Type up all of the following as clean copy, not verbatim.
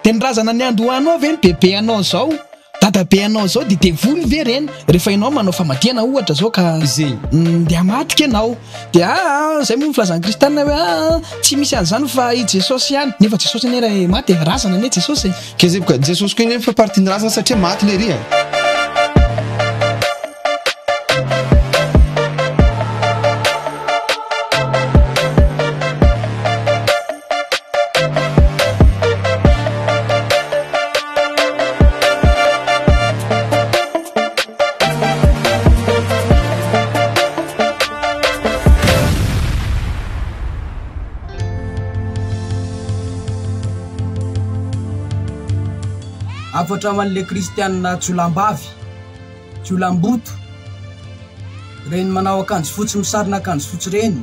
Dia ny razana niandohanao ve ny bebe anao zao, dadabe anao zao dia devoly ve reny? Rehefa ianao manao famadihana ohatra zao ka Zegny. dia hamadika ianao. Dia aa zay moa ny filazan'ny kristianina hoe aa tsy misy an'izany fa i Jesosy ihany. Nefa Jesosy anie raha maty e, razana anie Jesosy e. Ke zay boka Jesosy koa anie fa partie ny razana satria maty lery e. Hafatra ho an'ilay kristianina jiolahim-bavy, jiolahim-boto, ireny manao akanjo fotsy misarona akanjo fotsy ireny.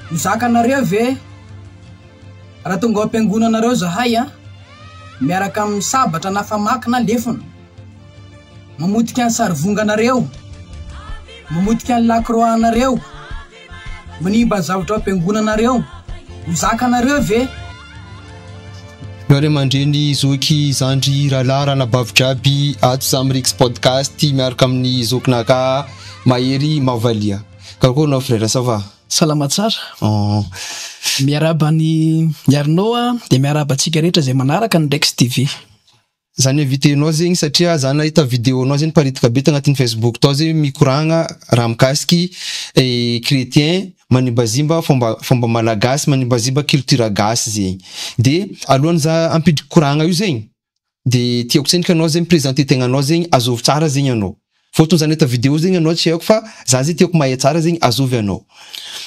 Ho zakanareo ve raha tonga ao am-piangonanareo zahay an, miaraka amin'ny sabatra na famaky na lefona, mamotika ny sarivonganareo, mamotika ny lakroanareo, Manimba ny zavatra ao am-piangonanareo. Ho zakanareo ve? Ray aman-dreny, zoky, zandry, rahalahy, ranabavy jiaby ato za Mirix Podcast miaraka amin'ny zokinaka Mahery Mavalia. Karakôry anao frère, ça va? Salama tsara. Oh. Miarahaba an'i Arnaud a, dia miarahaba antsika rehetra izay manaraka ny Rex TV. Za ni-inviter-nao zegny satria za nahita video-nao zegny niparitaka be tagnatin'ny Facebook tao zegny mikoragna raha mikasiky chrétien manimbazimba fomba fomba malagasy, manimbazimba culture gasy zegny. De alohan'ny za hampidriky koragna io zegny de tiako tsendriky anao zegny mi-presenter tegnanao zegny azovy tsara zegny anao. Fôtony za nahita video zegny anao tsy haiko fa za zegny tiako mahay tsara zegny azovy anao.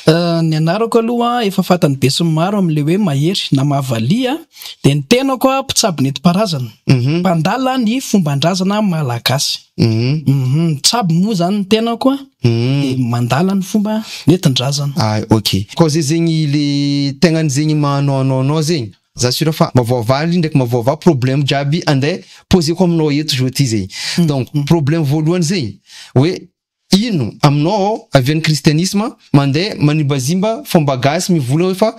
Ny anarako aloha efa fantan'ny besinimaro amin'ilay hoe Mahery na Mahavalia dia ny tenako mpitsabo nentim-paharazana, mpandala ny fomban-drazana malagasy. Mpitsabo moa izany ny tenako dia mandala ny fomba nentin-drazana. Ah ok. Koa zay zegny le tegnany zegny maha anao anao zegny. Za sûr fa mavoavaly ndraiky mavoava problème jiaby andeha poseko aminao eto jour ty zegny. Donc problème voalohany zegny hoe ino aminao ao avian'ny kristianisme mandeha manimbazimba fomba gasy mivolagna hoe fa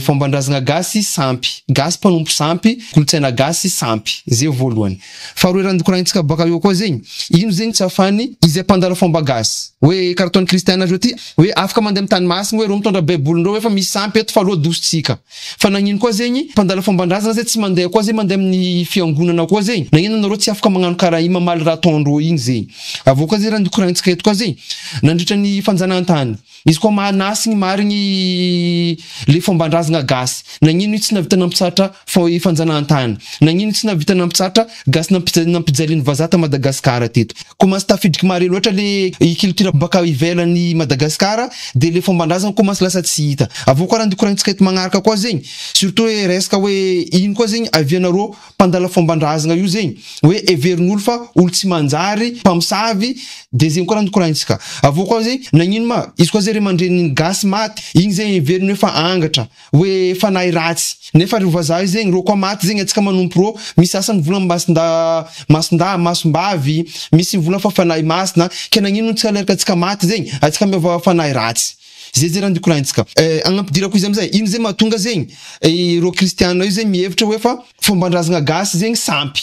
fomban-drazagna gasy sampy, gasy mpanompo sampy, kolontsaina gasy sampy, zay voalohany. Faharoa raha koragnitsika baka eo koa zegny, ino zegny tsy afahany izay mpandala fomba gasy hoe karaha ataon'ny kristiana zao ty hoe afaka mandeha amin'ny tany masina hoe reo mitondra baibolindreo hoe fa misy sampy eto fa aleo adositsika. Fa nagnino koa zegny mpandala fomban-drazana zay tsy mandeha koa zegny mandeha amin'ny fiangonana koa zegny, nagnino anareo tsy afaka magnano karaha igny mamaly raha ataondreo igny zegny. Avy eo koa zegny raha nikoragnitsika eto koa zegny, nandritra ny fanjanahantany, izy koa manasigny marigny le fomban-drazagna gasy, nagnino izy tsy nahavita nampitsahatra fanjanahantany, nagnino izy tsy nahavita nampitsahatra gasy nampijalian'ny vazaha ta Madagascar teto. Commence tafidriky mare loatra le culture baka ivelan'i Madagascar de le fomban-drazana commence lasa tsy hita. Avy eo koa raha koragnitsika eto magnaraka koa zegny surtout hoe resaka hoe ino koa zegny avianareo mpandala fomban-drazagna io zegny hoe heverin'olo fa olo tsy manjary, mpamosavy de zegny koa raha koragnitsika. Avy eo koa zegny nagnino ma izy koa zay ray aman-drenin'ny gasy maty igny zegny heveriny hoe fa angatra hoe fanahy ratsy nefa reo vazaha io zegny reo koa maty zegny atsika manompo reo misy sasany mivolagna masinda masindahy masombavy misy mivolagna fa fanahy masina ke nagnino tsika leraka atsika maty zegny atsika miova fanahy ratsy zay zay raha nikoragnitsika agnampidirako izy amizay ino zegny mahatonga zegny ireo kristiana io zegny mihevitra hoe fa fomban-drazagna gasy zegny sampy.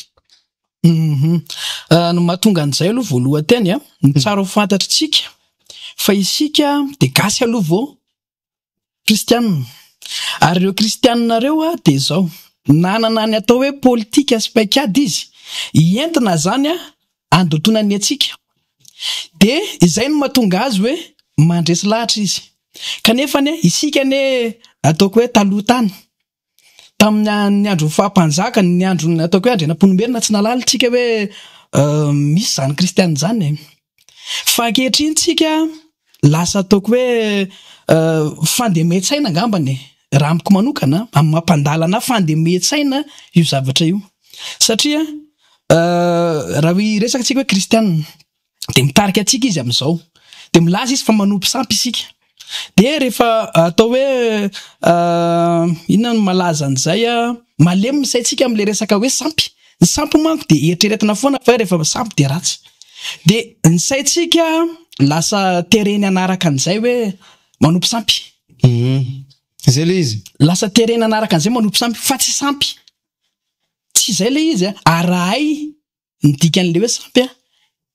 Ny mahatonga an'izay aloha voalohan-teny an, ny tsara ho fantatritsika fa isika dia gasy aloha vao Kristianina. Ary ireo kristianina ireo dia izao, nanana ny atao hoe politika sy paikady izy, entina izany handotoana ny antsika. Dia izay no mahatonga azy hoe mandresy lahatra izy. Kanefa anie, isika anie ataoko hoe taloha tany, Tamin'ny andron'ny faha mpanjaka, ny andron'ny ataoko hoe Andrianampoinimerina tsy nahalala isika hoe misy izany kristiana izany e. Fa ankehitriny tsika lasa ataoko hoe fandemen-tsaina angambany e, raha amiko manokana, amin'ny maha mpandala anahy fandemen-tsaina io zavatra io. Satria raha hiresaka tsika hoe kristiana, dia mitarika antsika izy amin'izao. Dia milaza izy fa manompo sampy isika. Dia rehefa atao hoe inona no malaza an'izay, malemy ny saintsika amin'ilay resaka hoe sampy. Ny sampy manko dia eritreretina foana fa rehefa sampy dia ratsy. Dia ny saintsika lasa tereny hanaraka an'izay hoe manompo sampy. Izay ilay izy. Lasa tereny hanaraka an'izay manompo sampy fa tsy sampy. Tsy izay ilay izy a! Ary raha hay ny dikan'ilay hoe sampy a,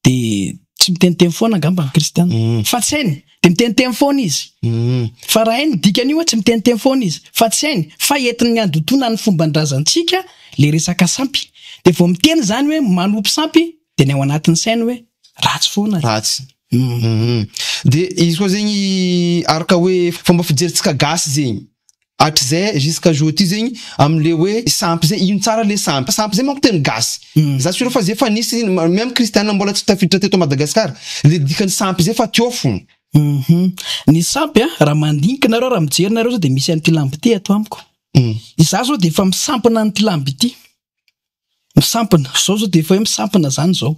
dia tsy miteniteny foana angamba ny kristiana. Fa tsy hainy, dia miteniteny foana izy. Fa raha hainy ny dikan'io a, tsy miteniteny foana izy. Fa tsy hainy, fa entin'ny handotoana ny fomban-drazantsika ilay resaka sampy. Dia vao miteny izany hoe manompo sampy, dia ny ao anatin'ny sainy hoe ratsy foana. Ratsy. Dia izy koa zegny araka hoe fomba fijerintsika gasy zegny hatrizay jusqu'à aujourd'hui zegny amle hoe sampy zay ino tsara le sampy, sampy zay manko teny gasy za sur fa zay efa nisy meme kristiana mbola tsy tafiditra teto Madagascar le dikany sampy zay fa teo fona. Ny sampy a, raha mandinika nareo, raha mijery nareo zao dia misy an'ity lambo ity ato amiko. Izaho zao dia efa misampina an'ity lambo ity. Misampina, zao zao dia efa hoe misampina zany zao.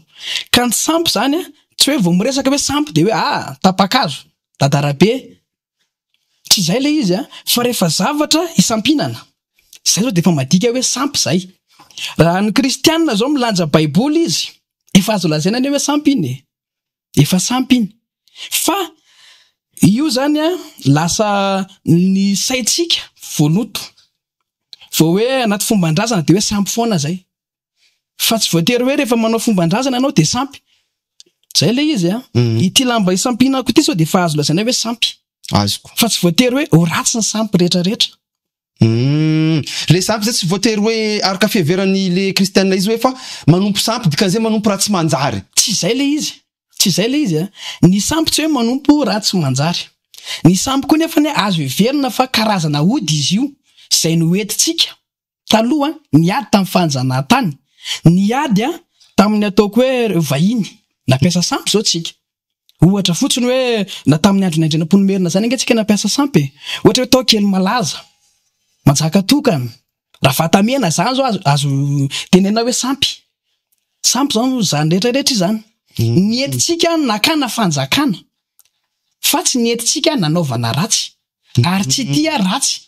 Ka ny sampy zany a, tsy hoe vao miresaka hoe sampy dia hoe ah tapa-kazo, dadarabe. Tsy izay ilay izy a, fa rehefa zavatra isampinana, izay zao dia efa madika hoe sampy izay. Raha ny kristianina zao milanja baiboly izy, efa azo lazaina anie hoe sampy iny e. Efa sampy iny. Fa io zany a, lasa ny saintsika voaloto. Vao hoe anaty fomban-drazana dia hoe sampy foana zay. Fa tsy voatery hoe rehefa manao fomban-drazana ianao dia sampy. Zay ilay izy a. Ity lamba isampinako ity sao dia efa azo lazaina hoe sampy. Azoko. Fa tsy voatery hoe ho ratsy ny sampy rehetra rehetra. Humm. Le sampy zay tsy voatery hoe araka fiheveran'ny le kristiana izy hoe fa manompo sampy dikan'izay manompo raha tsy manjary. Tsy izay ilay izy. Tsy izay ilay izy a. Ny sampy tsy hoe manompo raha tsy manjary. Ny sampy koa nefa anie azo heverina fa karazana ody izy io izay noentintsika taloha niady tamin'ny fanjanahantany, niady tamin'ny ataoko hoe ireo vahiny. Nampiasa sampy izao tsika. Ohatra fotsiny hoe na tamin'ny andron'i Andrianampoinimerina izany ange tsika nampiasa sampy e. Ohatra hoe tao Kelimalaza, Manjakatokana, Ravatamena izany izao azo azo tenenina hoe sampy. Sampy izany izany rehetra rehetra izany. Nentintsika nakana fanjakana fa tsy nentintsika nanaovana ratsy. Ary tsy tia ratsy.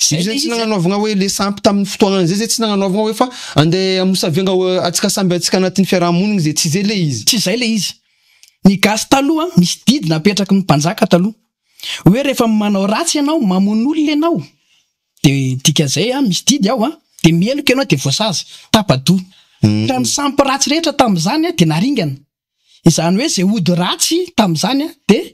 Zay zay tsy nagnanaovagna hoe le sampy tamin'ny fotoagnany zay zay tsy nagnanaovagna hoe fa andeha hamosaviagna antsika samby antsika anatin'ny fiarahamonigny zay tsy zay le izy. Tsy zay le izy. Ny gasy taloha misy didy napetraky ny mpanjaka taloha hoe rehefa manao ratsy ianao, mamono olona ianao de dikan'izay an misy didy ao an de meloka ianao de voasazy, tapa-doha. Ka ny sampy ratsy rehetra tamin'izany de naringana. Izany hoe izay ody ratsy tamin'izany dia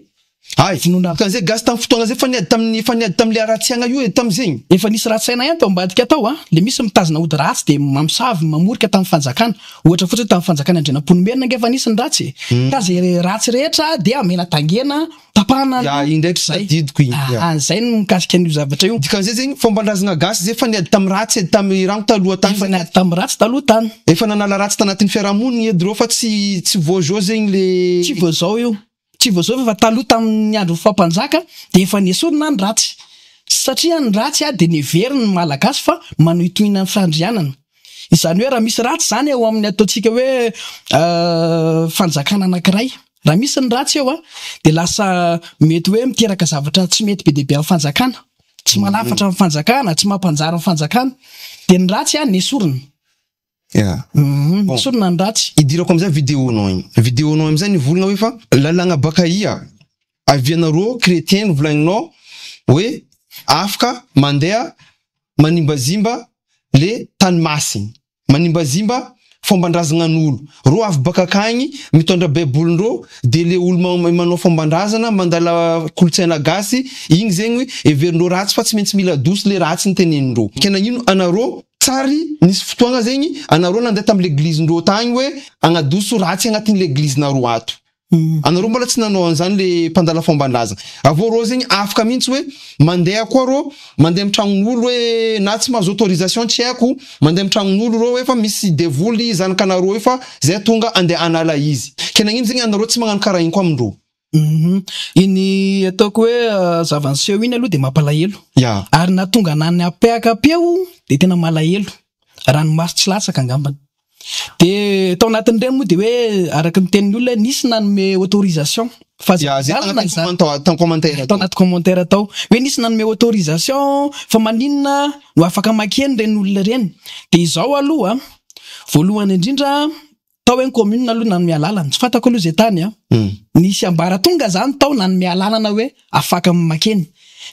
Hay! vonoina. Ka zay gasy tamin'ny fotoagna zay fa niady tamin'ny efa niady tamin'le haratsiagna io e tamizegny. Efa nisy ratsy saina ihany tao ambadika tao a! Le misy mitazona ody ratsy dia mamosavy mamorika tamin'ny fanjakana. Ohatra fotsiny tamin'ny fanjakan'i Andrianampoinimerina ange efa nisy ny ratsy e! Ka zay ratsy rehetra dia amena tangena, tapahana Ya, iny ndraiky Zay. tadidiko iny. Ya. Ah, zay no mikasika an'io zavatra io. Dikan'izay zegny fomban-drazagna gasy zay efa niady tamin'ny ratsy edy tamin'ny rango taloha tany. Efa niady tamin'ny ratsy taloha tany. Efa nanala ratsy tanatin'ny fiarahamonigny edy reo fa tsy tsy vao zao zegny le. Tsy vao zao io. Tsy vao zao fa taloha tamin'ny andron'ny faha-mpanjaka dia efa nesorina ny ratsy. Satria ny ratsy dia neverin'ny Malagasy fa manohitohina ny fiandrianana. Izany hoe raha misy ratsy izany eo amin'ny ataontsika hoe fanjakana anankiray, raha misy ny ratsy eo dia lasa mety hoe miteraka zavatra tsy mety be dia be amin'ny fanjakana, tsy manafatra ny fanjakana, tsy mampanjary ny fanjakana, dia ny ratsy nesorina. Ya. Bon. Nesorina ny ratsy. Idirako amizay video-nao igny. Video-nao amizay nivolagna hoe fa lalagna baka ia avianareo chretien novolagninao hoe afaka mandeha manimbazimba le tany masigny, manimbazimba fomban-drazagnan'olo, rô avy baka akagny mitondra baibolin-drô de le olo manao fomban-drazana mandala kolontsaina gasy igny zegny heverindrô ratsy fa tsy maintsy mila adosy le ratsy ny tenenin-drô. Ke nagnino anarô tsary nisy fotoagna zegny anarô nandeha tamy leglizin-drô tagny hoe agnadoso ratsy agnatin'ny leglizinarô ato. Anareo mbola tsy nanao an'izany le mpandala fomban-drazana. Avy eo reo zegny afaka mihitsy hoe mandeha koa reo, mandeha amin'ny tragnon'olo hoe na tsy mahazo autorisation tsy haiko, mandeha amin'ny tragnon'olo reo hoe fa misy devoly zanakanareo io fa zay tonga andeha hanala izy. Ke nagnino zegny anareo tsy magnano karaha igny koa amindreo? Iny ataoko hoe zava-niseho iny aloha dia mampalahelo. Ya. Ary nahatonga anah niapeakapeo dia tena malahelo. Ranomaso tsy latsaka angambany. Dia tao anatin'ireny moa dia hoe araka ny tenin'ny olona nisy nanome autorisation fa Ya, zay lalana tagnatin'ny izany. comment- tao commentaire Tao tao. anaty commentaire tao hoe nisy nanome autorisation fa maninona no afaka makeny ireny olona ireny. Dia izao aloha, voalohany indrindra tao hoe ny commune aloha nanome alalana, tsy fantako aloha izay tany an. Nisy ambaratonga izany tao nanome alalana hoe afaka makeny.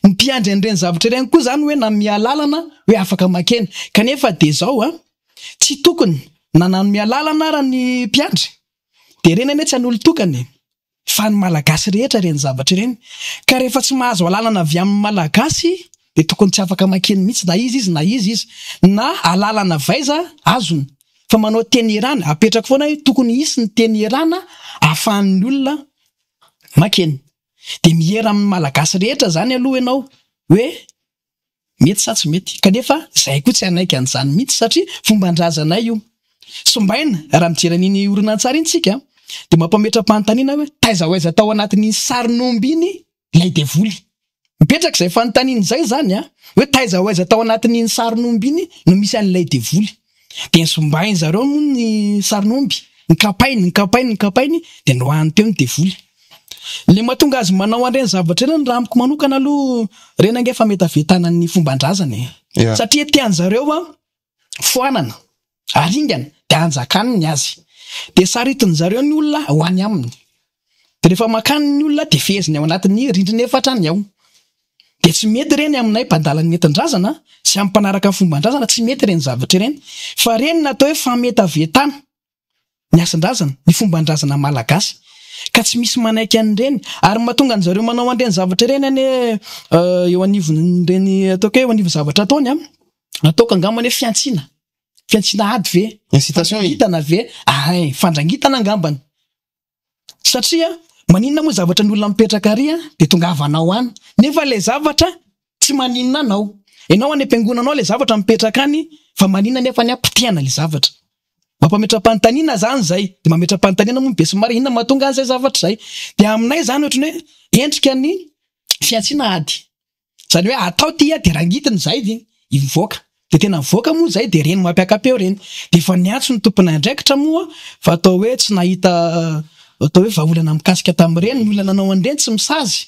Ny mpiandry an'ireny zavatra ireny koa izany hoe nanome alalana hoe afaka makeny. Kanefa dia izao an. Tsy tokony na nanome alalana ara ny mpiandry dia ireny anie tsy an'olon-tokana e! Fa ny Malagasy rehetra ireny zavatra ireny. Ka rehefa tsy mahazo alalana avy amin'ny Malagasy dia tokony tsy afaka makeny mihitsy na iza izy na iza izy. Na alalana avy aiza azony. Fa manao teny ierana, apetrako foana hoe tokony hisy ny teny ierana ahafahan'ny olona makeny. Dia miera amin'ny Malagasy rehetra izany aloha ianao hoe Mety sa tsy mety? Kanefa izahay koa tsy hanaiky an'izany mihitsy satria fomban-drazanay io. Sombaina, raha mijery an'iny horonantsary iny tsika dia mampametra-panontaniana hoe taiza ho aiza tao anatin'iny sarin'omby iny ilay devoly? Mipetraka izay fanontaniana izay izany an, hoe taiza ho aiza tao anatin'iny sarin'omby iny no misy an'ilay devoly? Dia nosombain zareo moa ny sarin'omby, nokapainy, nokapainy, nokapainy dia nohany teo ny devoly. Le mahatonga azy manao an'ireny zavatra ireny raha amiko manokana aloha ireny ange fametavetana ny fomban-drazana e. Yeah. Satria tian-jareo an foanana, aringana dia anjakany ny azy. Dia saritin-jareo ny olona ho any aminy. Dia rehefa mankany ny olona dia feheziny ao anatin'ny rindrina efatra any ao. Dia tsy mety ireny aminay mpandala ny nentin-drazana sy amin'ny mpanaraka ny fomban-drazana, tsy mety ireny zavatra ireny. Fa ireny no atao hoe fametavetana ny hasin-drazana, ny fomban-drazana malagasy. Ka tsy misy manaiky an'ireny. Ary ny mahatonga an-jareo manao an'ireny zavatra ireny anie eo anivon'ireny ataoko hoe eo anivon'ny zavatra ataony an, ataoko angambany hoe fihantsiana. Fihantsiana ady ve? Incitation e. Fandrangitana ve? Ahay, fandrangitana angambany. Satria maninona moa zavatra ny olona mipetraka ary dia tongavanao any nefa ilay zavatra tsy maninona anao. Ianao any am-piangonana ao ilay zavatra mipetraka any fa maninona nefa any potehana ilay zavatra. Mampametra-panontaniana izany izay. Dia mametra-panontaniana moa ny besinimaro inona mahatonga an'izay zavatra izay. Dia aminay izany ohatran'ny hoe endrika ny fihantsiana ady. Zany hoe atao ty dia rangitina izay dia hivoaka. Dia tena mivoaka moa izay dia ireny mampiaka-peo ireny. Dia efa niantso ny tompon'andraikitra moa fa atao hoe tsy nahita atao hoe vahaolana mikasika tamin'ireny. Ny olona nanao an'ireny tsy misazy.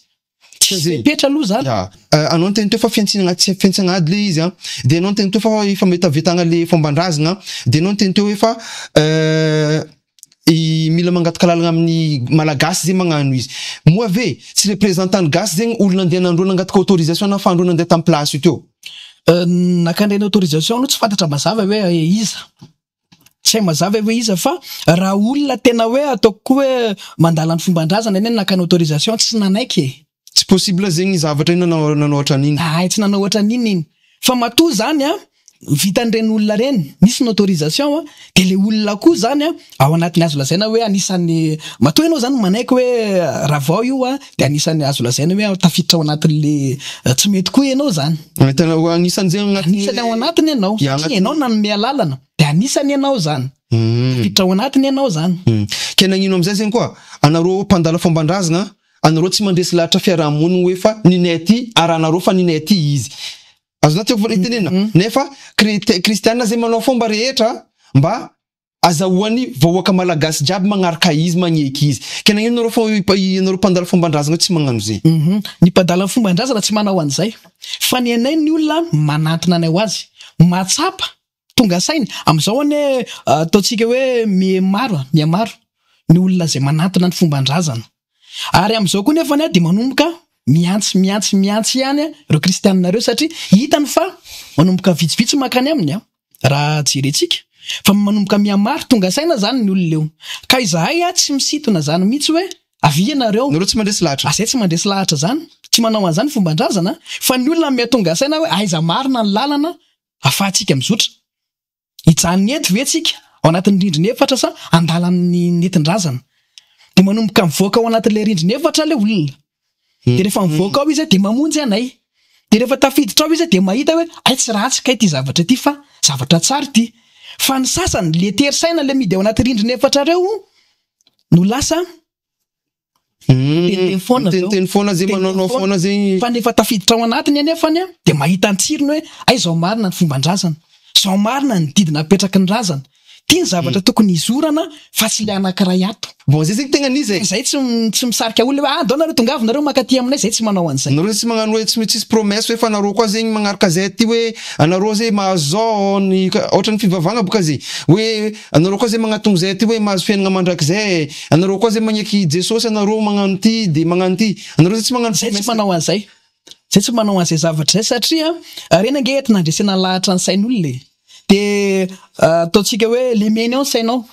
Tsisy fepetra aloha izany. Ya. Anao niteny teo fa fihantsiana tsy fihantsiana ady le izy an. Dia anao niteny teo fa fametavetana le fomban-drazana an. Dia anao niteny teo hoe fa I mila mangataka lalagna amin'ny malagasy zegny magnano izy. Moa ve tsy représentant ny gasy zegny olo nandeha nandroa nangataka autorisation nahafahndreo nandeha tam place io teo? Nakan'ireny autorisation aloha tsy fantatra mazava hoe iza. Tsy hay mazava hoe iza fa raha olona tena hoe ataoko koa hoe mandala ny fomban-drazana anie nakany autorisation tsy nanaiky e. Tsy possible zegny zavatra io nanao nanao ohatran'igny. Hay tsy nanao ohatran'iny iny. Fa matoa zany an, vitan'ireny olona ireny, nisy ny autorisation an, de le olona koa zany an, ao anatin'ny azo lazaina hoe anisan'ny, matoa ianao zany manaiky hoe ravao io an, de anisan'ny azo lazaina hoe tafiditra ao anatin'le tsy mety koa ianao zany. Tena ho anisan'ny zegny agnatin'ny. Anisany ao anatiny ianao, Ya, satria ianao nanome alalana, de anisany ianao zany. Tafiditra ao anatiny ianao zany. Ke nagnino amizay zegny koa, anareo mpandala fomban-drazagna, Anareo tsy mandresy lahatra fiarahamonigny hoe fa ninay aty ary anareo fa ninay aty izy. Azonao tiako itenenina? Nefa kristiana zay manao fomba rehetra mba azahoany vahoaka malagasy jiaby magnaraka izy magneky izy. Ke nagnino nareo fa anareo mpandala fomban-drazagna tsy magnano zay? Ny mpandala fomban-drazana tsy manao an'izay. Fa ny anay ny olona manantona anay ho azy. Mahatsapa Tonga saina. Amin'izao anie ataontsika hoe mihamaro, mihamaro ny olona izay manantona ny fomban-drazana. Ary amin'izao koa nefa dia manomboka mihantsy, mihantsy, mihantsy ihany ireo kristianina ireo satria hitany fa manomboka vitsivitsy mankany aminy raha jerentsika fa manomboka mihamaro, tonga saina izany ny olona eo. Ka izahay tsy misintona izany mihitsy hoe avia ianareo. Nareo tsy mandresy lahatra. Izay tsy mandresy lahatra izany, tsy manao an'izany fomban-drazana fa ny olona miha-tonga saina hoe aiza marina ny lalana Afahantsika mizotra. Hijanona eto ve tsika ao anatin'ny rindrina efatra sa handala ny nentin-drazana? Dia manomboka mivoaka ao anatin'ilay rindrina efatra ilay olona. Dia rehefa mivoaka ao izy dia mamonjy anay. Dia rehefa tafiditra ao izy dia mahita hoe hay tsy ratsy kay ity zavatra ity fa zavatra tsara ity. Fa ny sasany, le tery saina le midy ao anaty rindrina efatra ireo no lasa Miteniteny foana zao. Miteniteny foana zay, manaonao foana zay. Fa nefa tafiditra ao anatiny anefany dia mahita ny tsirony hoe hay zao marina ny fomban-drazana. Zao marina ny didy napetraky ny razana. Ty ny zavatra tokony hizorana fa tsy le anankiray ato. Bon zay zegny tegna nisy e. Zay tsy tsy misarika olona hoe ah ndao nareo tongava nareo mankaty aminay zay tsy manao an'izay. Nareo tsy magnano hoe tsy tsisy promesse hoe fa nareo koa zegny magnaraka zay aty hoe anareo zay mahazo zao ny ohatran'ny fivavahagna boka zay hoe Anareo koa zay magnatogno zay aty hoe mahazo fiainagna mandrakizay e, anareo koa zay magneky Jesosy anareo magnano ty de magnano ty, anareo zay tsy magnano Zay tsy manao an'izay, zay tsy manao an'izay zavatra izay satria reny ange entina handresena lahatra ny sain'olona e! De ataontsika hoe lemena eo ny sainao,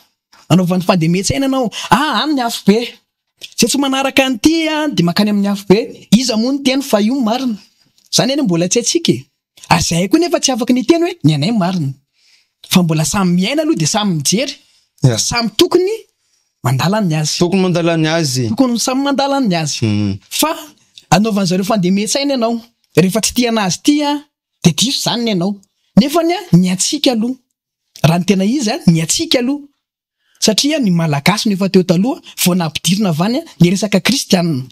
anaovany fandemen-tsaina ianao, ah any ny afobe, zay tsy manaraka an'ity an de mankany amin'ny afobe, iza moa niteny fa io marina? Zany anie mbola tsy haintsika e! Ary zahay koa nefa tsy afaka ny hiteny hoe ny anay marina. Fa mbola samy miaina aloha dia samy mijery. Ya. Samy tokony mandala ny azy. Tokony mandala ny azy. Tokony samy mandala ny azy. Fa anaovan'zareo fandemen-tsaina ianao. Rehefa tsy tia anazy ity an, dia diso izany ny anao. Nefany an, ny antsika aloha, raha ny tena izy an, ny antsika aloha, Satria ny Malagasy no efa teo taloha vao nampidirina avy any ny resaka kristianina.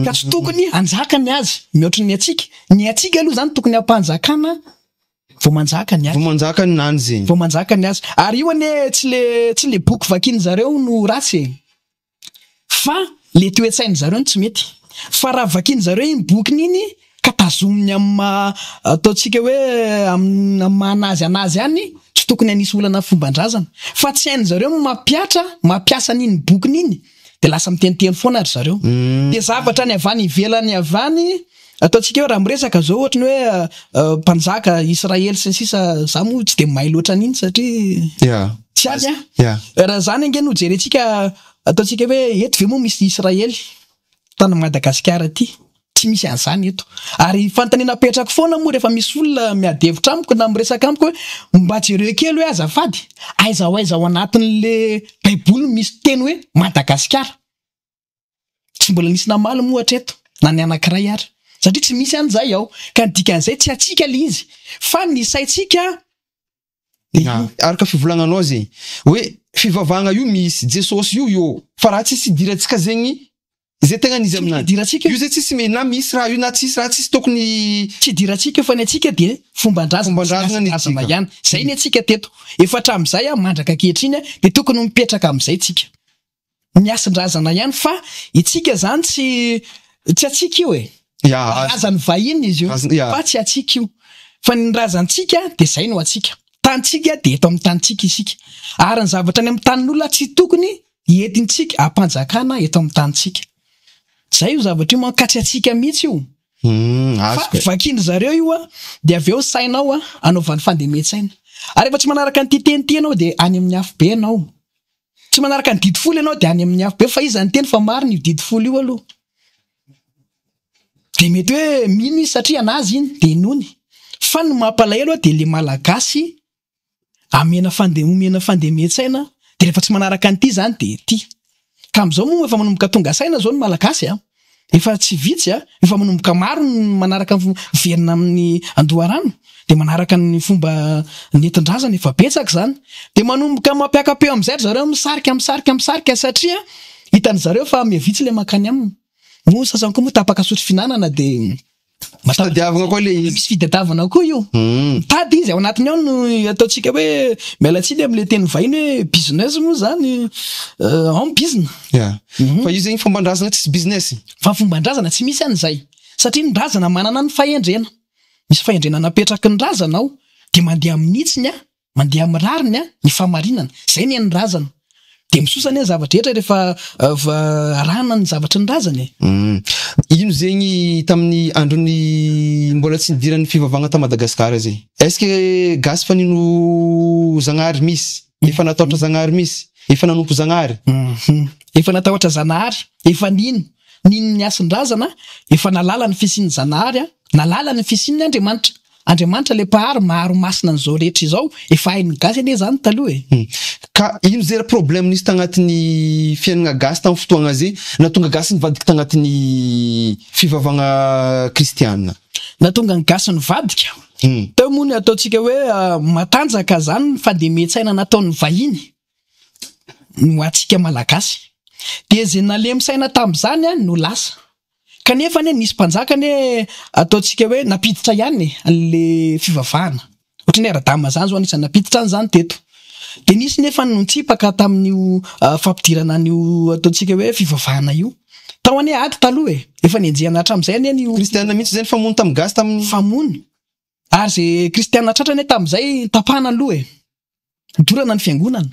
Ka tsy tokony hanjaka ny azy mihoatry ny antsika. Ny antsika aloha izany tokony hampanjakana vao manjaka ny azy. Vao manjaka ny nany zegny. Vao manjaka ny azy. Ary io anie tsy le tsy le boky vakian'zareo no ratsy e. Fa le toe-tsain zareo no tsy mety. Fa raha vakian zareo iny bokiny iny ka tazominy amin'ny maha ataontsika hoe amin'ny maha anazy anazy ihany, tsy tokony hanisy olana fomban-drazana. Fa tsy hain zareo ny mampihatra, mampiasa an'iny bokiny iny de lasa miteniteny foana ry zareo. De zavatra ny avy any ivelany avy any, ataontsika hoe raha miresaka zao ohatry ny hoe mpanjaka Israely sy ny sisa, za moa tsy de mahay loatra an'iny satria tsy any aho. Raha zany ange no jerentsika Ataontsika hoe eto ve moa misy Israely tany Madagasikara aty? Tsy misy an'izany eto. Ary fanontaniana apetrako foana moa rehefa misy olona miady hevitra amiko na miresaka amiko hoe mba jereo kely hoe azafady, aiza ho aiza ao anatin'le baiboly no misy teny hoe Madagasikara? Tsy mbola nisy namaly moa hatreto na ny anankiray ary. Satria tsy misy an'izay ao. Ka ny dikan'izay tsy antsika le izy fa ny saintsika Ya, araka fivolagnanao zegny hoe fivavahagna io misy, Jesosy io eo, fa raha tsisy idirantsika zegny zay tegna izy aminany. Idirantsika io zay tsisy me na misy raha io na tsisy raha tsisy tokony. Tsy idirantsika io fa ny antsika dia fomban-drazana Fomban-drazana ny sy antsika. ihany. Zay ny antsika teto. Efa hatramin'izay mandraka ankehitriny dia tokony mipetraka amin'izay tsika. Ny hasin-drazana ihany fa itsika zany tsy tsy antsika io e. Ya, Razan'ny vahiny izy io Razana- ya. fa tsy antsika io. Fa ny razantsika dia zay no antsika. Tanintsika dia eto amin'ny tanintsika isika. Ary ny zavatra any amin'ny tanin'olona tsy tokony hientintsika hampanjakana eto amin'ny tanintsika. Zay io zavatra io manko ka tsy antsika mihitsy io. Fa Fa vakian-dry zareo io an, dia avy eo sainao an, anaovany fandemen-tsaina. Ary rehefa tsy manaraka an'ity teny ity ianao dia any amin'ny afobe ianao. Tsy manaraka ny didy folo ianao dia any amin'ny afobe fa iza niteny fa marina io didy folo io aloha? Dia mety hoe mino izy satria anazy iny dia inoany. Fa ny mampalahelo dia le malagasy amena fande omena fandemen-tsaina dia rehefa tsy manaraka an'ity izany dia ity. Ka amin'izao moa efa manomboka tonga saina izao ny malagasy a! Efa tsy vitsy a! Efa manomboka maro ny manaraka ny miverina amin'ny andoharano dia manaraka ny fomba nentin-drazana efa betsaka izany. Dia manomboka mampiaka-peo amin'izay ry zareo misarika misarika misarika satria hitan-dry zareo fa miha-vitsy ilay mankany aminy. Moa ny sasany koa moa tapaka sotro fihinanana dia Fitadiavana koa le izy. Misy fitadiavana koa io. Mitady izy, ao anatiny ao no ataontsika hoe, miala tsiny amin'ilay teny vahiny hoe business moa zany, ao ny bizina. Ya. Fa io zegny fomban-drazana tsisy business. Fa fomban-drazana tsy misy an'izay. Satria ny razana manana ny fahendrena. Misy fahendrena napetraky ny razana ao, dia mandeha amin'ny hitsiny an. Mandeha amin'ny rariny an, ny fahamarinana. Izay ny an'ny razana. Dia misosa anie ny zava-drehetra rehefa arahana ny zavatry ny razana e. Ino zegny tamin'ny andron'ny mbola tsy nidiran'ny fivavahagna ta Madagasikara zegny? Est-ce que gasy fa nino Zagnahary misy? Efa natahotra Zagnahary misy? Efa nanompo Zagnahary? Efa natahotra Zanahary, efa nino, nino ny hasin-drazana, efa nahalala ny fisian'ny Zanahary, nahalala ny fisian'ny Andriamanitra. Andriamanitra ilay mpahary maharo masina an'izao rehetra izao, efa hain'ny gasy anie izany taloha e. Ka ino zay problème nisy tagnatin'ny fiaignana gasy tamin'ny fotoagna zay nahatonga gasy nivadiky tagnatin'ny fivavagna kristiana? Nahatonga ny gasy nivadika? Teo moa ny ataontsika hoe matanjaka zany ny fandemen-tsaina nataon'ny vahiny no antsika malagasy. Dia izay nalemy saina tamin'izany no lasa. Kanefa anie nisy mpanjaka anie ataontsika hoe nampiditra ihany e an'le fivavahana. Ohatran'ny hoe Radama zany zao anisan'ny nampiditra an'izany teto. Dia nisy nefa ny nitsipaka tamin'io fampidirana an'io ataontsika hoe fivavahana io. Tao anie ady taloha e. Efa nenjehina hatramin'izay anie ny. Kristiana mihitsy zay nifamono tamin'ny gasy tamin'ny. Nifamono. Ary ze kristiana tratra anie tamin'izay tapahana ny loha e. Dorana ny fiangonana.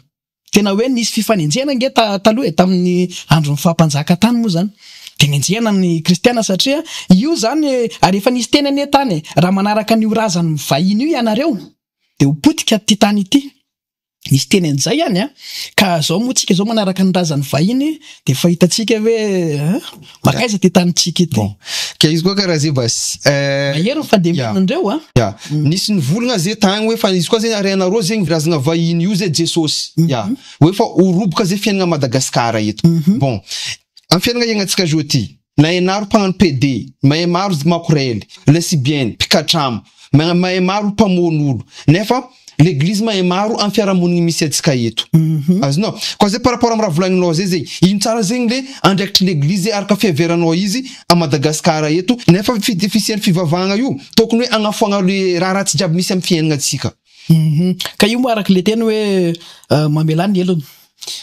Tena hoe nisy fifanenjehana ange taloha e, tamin'ny andron'ny faha mpanjaka tany moa zany. Dia nenjehana ny kristiana satria io zany ary efa nisy teny anie tany e, raha manaraka an'io razan'ny vahiny io ianareo de ho potika ty tany ity. Nisy teny an'izay ihany an! Ka zao moa tsika zao manaraka ny razan'ny vahiny de efa hitantsika hoe an! Mankaiza ty tanintsika ity? Bon, ka izy koa karaha zay basy eh. Mahery ny fandemenan'ireo an! Ya, nisy nivolagna zay tagny hoe fa izy koa zegny areanareo zegny razagna vahiny io zay Jesosy, ya, hoe fa ho roboka zay fiaignana Madagascar eto. Bon, am fiaignana iaignantsika zao ty, Nahay maro mpagnano PD, mahay maro makorely, lesbienne, mpikatramo, mahay maro mpamono olo, nefa l'église mahay maro am fiarahamonigny misy antsika eto. Azonao? Koa zay par rapport am raha volagninao zay zegny, ino tsara zegny le andraikitry l'église araka fiheveranao izy à Madagascar eto, nefa fisian'ny fivavahagna io tokony hoe agnafoagna le raha ratsy jiaby misy am fiaignantsika. Ka io moa araka le teny hoe mamelà ny helony.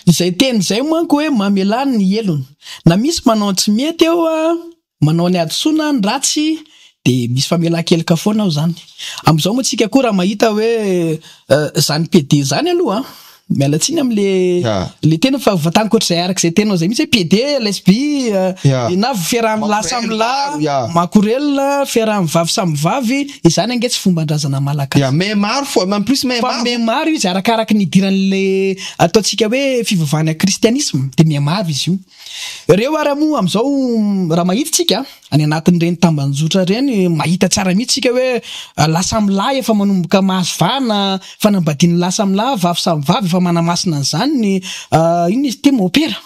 Izay teny izay manko hoe mamelà ny helony. Na misy manao ny tsy mety eo, manao ny hadisoana, ny ratsy, dia misy famelan-keloka foana ao izany. Amin'izao moa tsika koa raha mahita hoe izany PD izany aloha an, miala tsiny amin'le le teny fa vatany ankoatr'izay araka izay teninao izay mihitsy hoe PD, lesbi, na fiarahan'ny lahy samy lahy, makorelina, fiarahan'ny vavy samy vavy, izany ange tsy fomban-drazana malagasy. Ya, mais maro fo, en plus mais maro. Fa mais maro izy arakaraky ny idiran'le ataontsika hoe fivavahana kristianisma dia mihamaro izy io. Reo ara moa amin'izao raha mahita tsika any anatin'ireny tambanjotra ireny mahita tsara mihitsy tsika hoe lahy samy lahy efa manomboka mahazo vahana fanambadian'ny lahy samy lahy, vavy samy vavy efa manamasina an'izany ny inona izy ity mopera.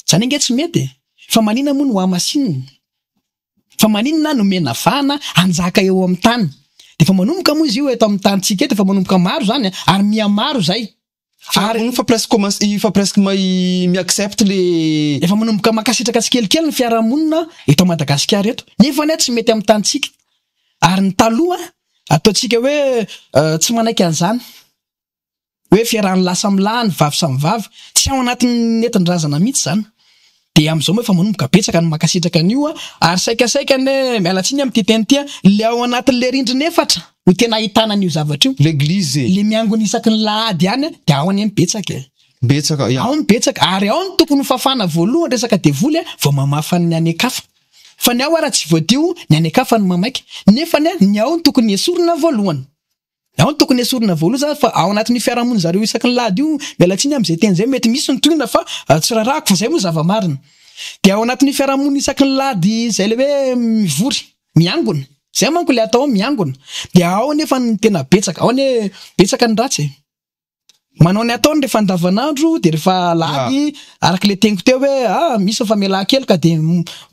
Zany ange tsy mety e! Fa maninona moa no hamasinina? Fa maninona no omena vahana hanjaka eo amin'ny tany? Dia efa manomboka moa izy io eto amin'ny tanintsika eto, efa manomboka maro izany ary mihamaro izay. Ary fa presque commence fa presque mi accepte le. Efa manomboka mankasitraka tsikelikely ny fiarahamonina eto Madagasikara eto. Nefa anie tsy mety amin'ny tanintsika. Ary ny taloha ataontsika hoe tsy manaiky an'izany. Hoe fiarahan'ny lahy samy lahy, ny vavy samy vavy. Tsy ao anatin'ny nentin-drazana mihitsy izany. Dia amin'izao moa efa manomboka betsaka ny mankasitraka an'io ary saikasaika anie, miala tsiny amin'ity teny ity an, ilay ao anatin'ilay rindrina efatra no tena ahitana an'io zavatra io. L'église e. Ilay miangona isaky ny lahady ihany dia ao anie ny betsaka e. Betsaka, ya. Ao ny betsaka ary ao no tokony ho fafana voalohany resaka devoly vao mamafa ny any an-kafa. Fa ny ao ara tsy voadio, ny any an-kafa no mamaika. Nefa anie ny ao no tokony esorina voalohany. Ao no tokony esorina voaloha zany fa ao anatin'io fiarahamonina zareo isaky ny lahady io, miala tsiny amin'izay teny izay mety misy ny tohina fa tsy rarahako fa zay moa zava-marina. Dia ao anatin'io fiarahamonina isaky ny lahady izay le hoe mivory, miangona, zay manko le atao ao miangona, dia ao anefa ny tena betsaka, ao anie betsaka ny ratsy e. Manao ny ataony rehefa andavanandro dia rehefa alahady araka ilay teniko teo hoe ah misy ny famelan-keloka dia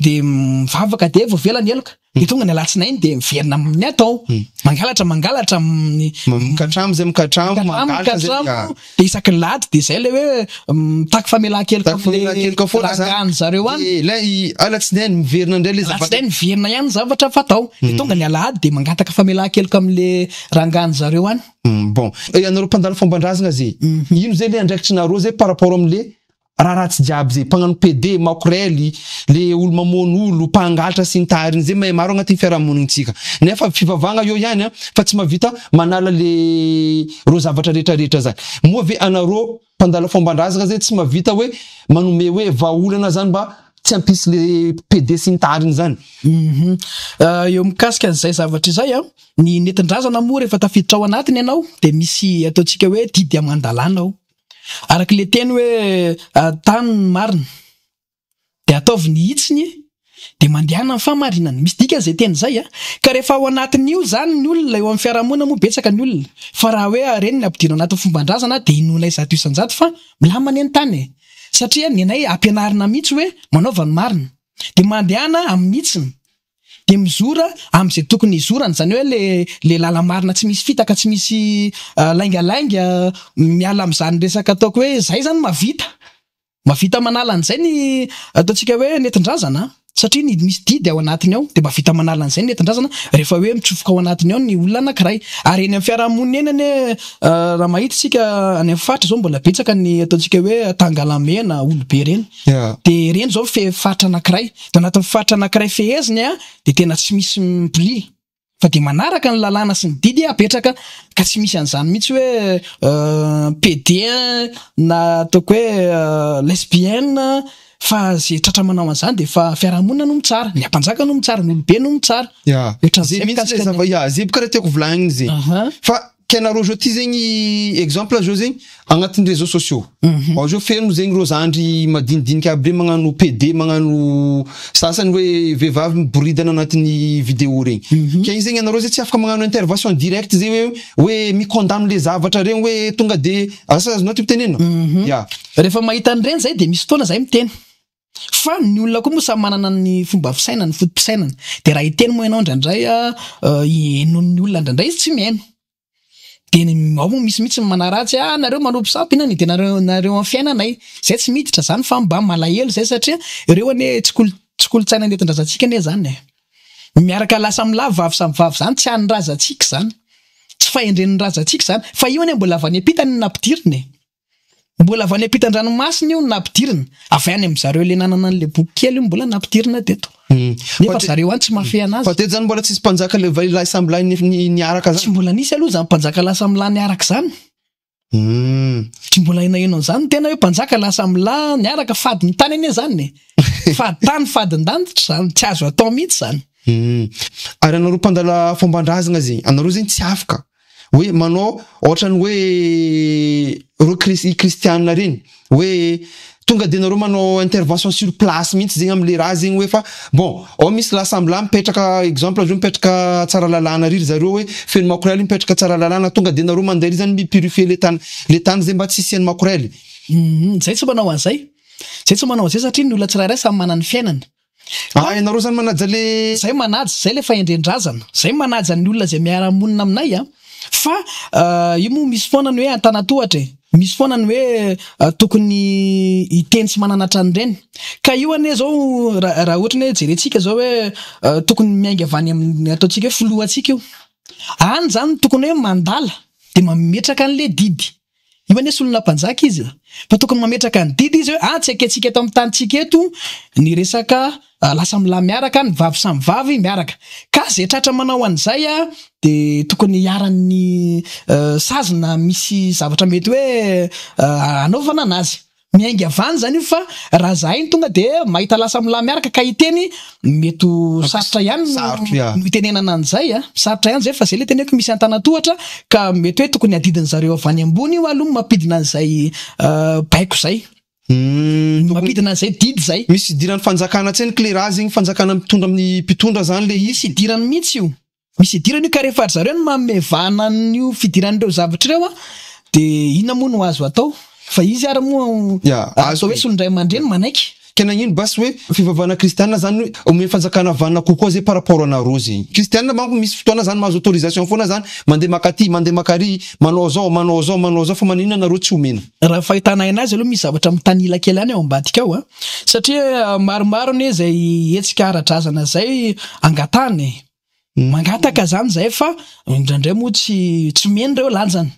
dia mivavaka dia voavela ny heloka. Dia tonga ny alatsinainy dia miverina amin'ny atao. Mangalatra mangalatra amin'ny Mikatramo zay mikatramo, mangalatra zay mikatramo dia isaky ny lahady dia izay ilay hoe mitaky famelan-keloka Mitaky famelan-keloka foana zany. rangahan-dry zareo any. Dia ilay alatsinainy miverina indray ilay zavatra. Alatsinainy miverina ihany ny zavatra fatao. Dia tonga ny alahady dia mangataka famelan-keloka amin'ilay rangahan-dry zareo any. Bon, ianareo mpandalo fomban-drazagna ze, ino zay le andraikitrinareo zay par rapport amle raha ratsy jiaby zay, mpagnano PD, makorely, le olo mamono olo, mpangalatra sy ny tariny zay mahay maro agnatin'ny fiarahamonignintsika, nefa fivavahagna eo ihany an, fa tsy mahavita manala le reo zavatra retraretra zany, moa ve anareo mpandala fomban-drazagna zay tsy mahavita hoe manome hoe vahaolana zany mba tsy hampisy le PD sy ny tariny zany? Eo mikasika an'izay zavatra izay an, Ny nentin-drazana moa rehefa tafiditra ao anatiny ianao dia misy ataontsika hoe didy aman-dalàna ao. Araka ilay teny hoe tany ny marina dia ataovy ny hitsiny dia mandehana amin'ny fahamarinana. Misy dikany izay teny izay a. Ka rehefa ao anatin'io izany ny olona, eo amin'ny fiarahamonina moa betsaka ny olona. Fa raha hoe ireny ny ampidirina anatin'ny fomban-drazana dia inoanay 100% fa milamina anie ny tany e. Satria ny anay ampianarina mihitsy hoe manaova ny marina dia mandehana amin'ny hitsiny. Dia mizora amin'izay tokony hizorana, izany hoe le le lala-marina tsy misy fitaka, tsy misy laingalainga, miala amin'izany resaka ataoko hoe zay zany mahavita, mahavita manala an'izay ny ataontsika hoe nentin-drazana satria ny misy didy ao anatiny ao dia mahavita manala an'izay ny nentin-drazana rehefa hoe mitsofoka ao anatiny ao ny olona anankiray. Ary eny amin'ny fiarahamonina eny anie raha mahita isika any amin'ny faritra izao mbola betsaka ny ataontsika hoe tangalamena, olobe ireny. Dia ireny izao fe faritra anankiray. Dia anatin'ny faritra anankiray feheziny dia tena tsy misy mibolila fa dia manaraka ny lalàna sy ny didy apetraka ka tsy misy an'izany mihitsy hoe PD na ataoko hoe lesbienne fa ze tratra manao an'izany dia efa fiarahamonina no mitsara, ny ampanjaka no mitsara, ny olobe no mitsara. Ya, ze mihitsy le zava, ya, ze boka raha tiako volagniny ze. Fa. Ke anareo zao ty zegny exemple zao zegny agnatin'ny réseaux sociaux ao zao feno zegny reo zandry madinidinika aby regny magnano PD magnano sasany hoe vehivavy miboridana anatin'ny vidéo regny. Ke igny zegny anareo zegny tsy afaka magnano intervention directe zegny hoe hoe mi-condamne le zavatra regny hoe tonga de asa azonao tiako tenenina? Ya. Rehefa mahita an'ireny zay de misy fotoana zay miteny. Fa ny olona koa moa samy manana ny fomba fisainany, ny foto-pisainany. Dia raha hiteny moa ianao indraindray, henoin'ny olona indraindray izy tsy mihaino. Dia ao moa misy mihitsy ny manaratsy, ah nareo manompo sampy inona ny idenareo nareo amin'ny fiainanay. Izay tsy miditra izany fa mba malahelo izay satria ireo anie tsy kolo tsy kolontsaina nentin-drazantsika anie izany e. Miaraka lahy samy lahy, vavy samy vavy izany tsy an'ny razantsika izany. Tsy fahendren'ny razantsika izany. Fa io anie mbola avy any am-pita no nampidirina e. Mbola avy any ampitan-dranomasina io no nampidirina, avy any amin-dry zareo ilay nanana an'ilay boky kely io mbola nampidirina teto. Nefa ry zareo any tsy mahafehy anazy. Fa teto zany mbola tsisy mpanjaka le lahy samby lahy niaraka zany? Tsy mbola nisy aloha izany mpanjaka lahy samy lahy niaraka izany. Tsy mbola naheno an'izany ny tena hoe mpanjaka lahy samy lahy niaraka, fadin'ny tany anie izany e! Fady tany, fadin-danitra izany, tsy azo atao mihitsy izany. Ary anareo mpandala fomban-drazagna zegny, anareo zegny tsy afaka hoe manao ohatrany hoe reo kristiana reny hoe tonga de nareo manao intervention sur place mihitsy zegny amle raha zegny hoe fa bon ao misy l'assemblée mipetraka exemple zao mipetraka Tsaralalàna ary ry zareo hoe feno makorely mipetraka Tsaralalàna tonga de nareo mandeha ary zany mi-purifier le tany le tany zay mba tsy hisian'ny makorely. Zay tsy manao an'izay, zay tsy manao an'izay satria ny olona tsirairay samy manana ny fiainany. Ah ianareo zany manaja le. Zay manaja, zay le fahendren-drazana, zay manaja ny olona zay miara-monina aminay a! Fa io moa misy foana ny hoe antanatohatra e! Misy foana ny hoe tokony hiteny sy mananatra an'ireny. Ka io anie zao raha ohatra ny hoe jerentsika zao hoe tokony miainga avy any amin'ny ataontsika hoe filohantsika io. Any zany no tokony hoe mandala de mametraka an'le didy. Io anie solona mpanjaka izy e! Fa tokony mametraka ny didy izy hoe ah tsy ekentsika eto amin'ny tanintsika eto ny resaka lasa milahy miaraka, ny vavy samy vavy miaraka. Ka ze tratra manao an'izay de tokony hiharan'ny sazy na misy zavatra mety hoe hanaovana anazy. Miainga avy any zany io fa raha zahay no tonga de mahita lasa milahy miaraka ka hiteny mety ho sarotra ihany no hitenenana an'izay a! Sarotra ihany zay fa zay le teneko misy antanatohatra ka mety hoe tokony adidin'ny zareo avy any ambony io aloha no mampidina an'izay baiko zay. Mampidina an'izay didy zay. Misy idiran'ny fanjakana tsenky le raha zegny fanjakana mitondra amin'ny mpitondra zany le izy. Misy idirany mihitsy io. Misy idirany io ka rehefa ry zareo no manome vahana an'io fidiran'ireo zavatra ireo dia inona moa no azo atao? Fa izy ary moa atao hoe solon-dray aman-dreny manaiky. Ka nagnino basy hoe fivavahana kristiana zany omeny fanjakana vanona kokoa zay par rapport anareo zegny? Kristiana manko misy fotoana zany mahazo autorisation foana zany mandeha makati mandeha makary manao zao manao zao manao zao fa maninona nareo tsy omena? Raha ny fahitana anazy aloha misy zavatra mitanila kely ihany ao ambadika ao a! Satria maromaro anie izay hetsika ara-drazana izay angatahana e! Mangataka izany izahay fa indraindray moa tsy tsy omeny ireo lanjany.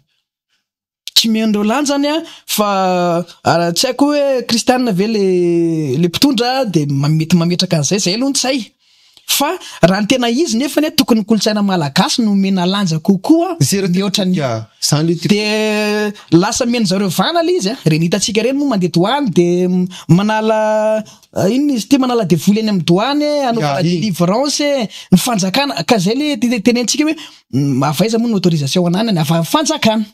Tsy omeny ireo lanjany an, fa tsy haiko hoe kristianina ve le le mpitondra dia mety mametraka an'izay, izay aloha no tsy hay. Fa raha ny tena izy nefany an, tokony ny kolontsaina malagasy no omena lanja kokoa mihoatra ny. Dia lasa omen-dry zareo vahana ilay izy an, ireny hitantsika ireny moa mandeha doany dia manala inona izy ity, manala devoly eny amin'ny doany e, anaovana délivrance e, ny fanjakana, ka izay ilay tenenitsika hoe avy aiza moa ny autorisation ananany, avy amin'ny fanjakana.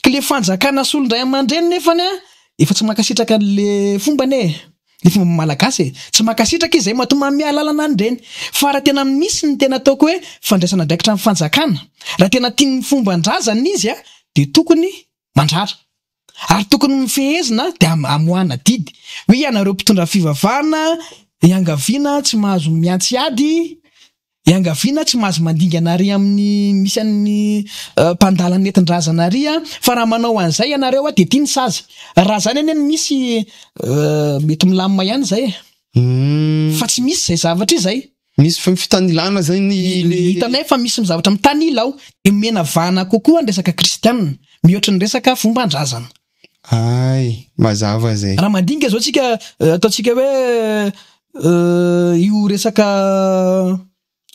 Ka ilay fanjakana solon-dray aman-dreny nefany an, efa tsy mankasitraka an'ilay fomba anie e. Ny fomba malagasy e! Tsy mankasitraka izy zay matoa manome alalana an'ireny. Fa raha tena misy ny tena ataoko hoe fandraisana andraikitra ny fanjakana, raha tena tia ny fomban-drazana izy dia tokony mandrara. Ary tokony mifehezina dia amoahana didy hoe ianareo mpitondra fivavahana iangaviana tsy mahazo miantsy ady, Iangaviana tsy mahazo mandingana ary amin'ny misy an'ny mpandala ny nentin-drazana ary fa raha manao an'izay ianareo dia ity ny sazy. Raha izany anie no misy mety milamina ihany izay e. Fa tsy misy izay zavatra izay. Misy fitanilana zay ny le. Hitanay fa misy zavatra mitanila ao. Dia omena vahana kokoa ny resaka kristianina mihoatra ny resaka fomban-drazana. Hay, mazava zay. Raha mandinika zao tsika, ataontsika hoe io resaka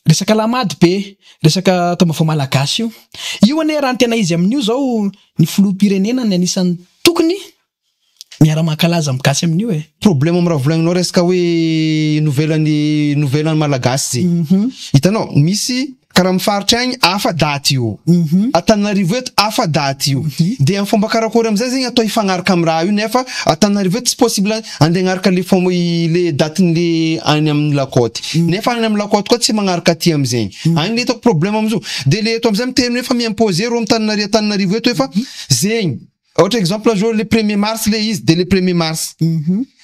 resaka alahamady be, resaka taom-baovao malagasy io. Io anie raha ny tena izy amin'io zao ny filoham-pirenena ny anisan'ny tokony. Miara-mankalaza amin'ny gasy amin'io e. Problème am raha volagninao resaka hoe nouvelle ny nouvelle ny malagasy zegny. Hitanao misy karaha am faritra agny hafa daty io. Antananarivo eto hafa daty io. De am fomba karakory amizay zegny atao hifagnaraka am raha io nefa Antananarivo eto tsy possible andeha hagnaraka le fomba le datin'le any amin'ny la côte. Nefa any amin'ny la côte koa tsy magnaraka aty amizegny. Agny le hitako problème amizio. De le eto amizay miteny hoe fa mi-imposer reo Antananarivo eto hoe fa zegny. Ohatra exemple zao le premier mars le izy de le premier mars.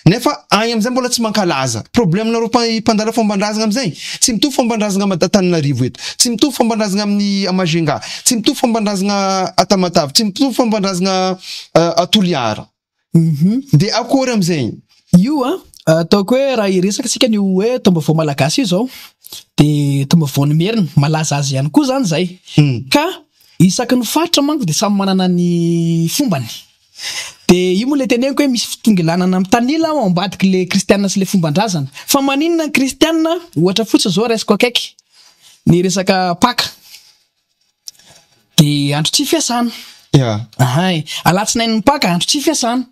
Nefa agny amizay mbola tsy mankalaza. Problème nareo mpandala fomban-drazagna amizay, tsy mitovy fomban-drazagna am Antananarivo eto, tsy mitovy fomban-drazagna amin'ny à Majunga, tsy mitovy fomban-drazagna à Tamatave, tsy mitovy fomban-drazagna à Toliara. De akory amizay? Io an, ataoko hoe raha hiresaka tsika an'io hoe taom-baovao malagasy io zao, de taom-baovao ny Merina, malaza azy ihany koa zany zay. Ka Isaky ny faritra manko dia samy manana ny fombany. Dia io moa ilay teneniko hoe misy fitongilanana mitanila ao ambadiky ilay kristiana sy ilay fomban-drazana. Fa maninona ny kristiana, ohatra fotsiny izao raisiko akaiky, ny resaka paka. Dia andro tsy fiasana. Ya. Ahay. Alatsinain'ny paka andro tsy fiasana.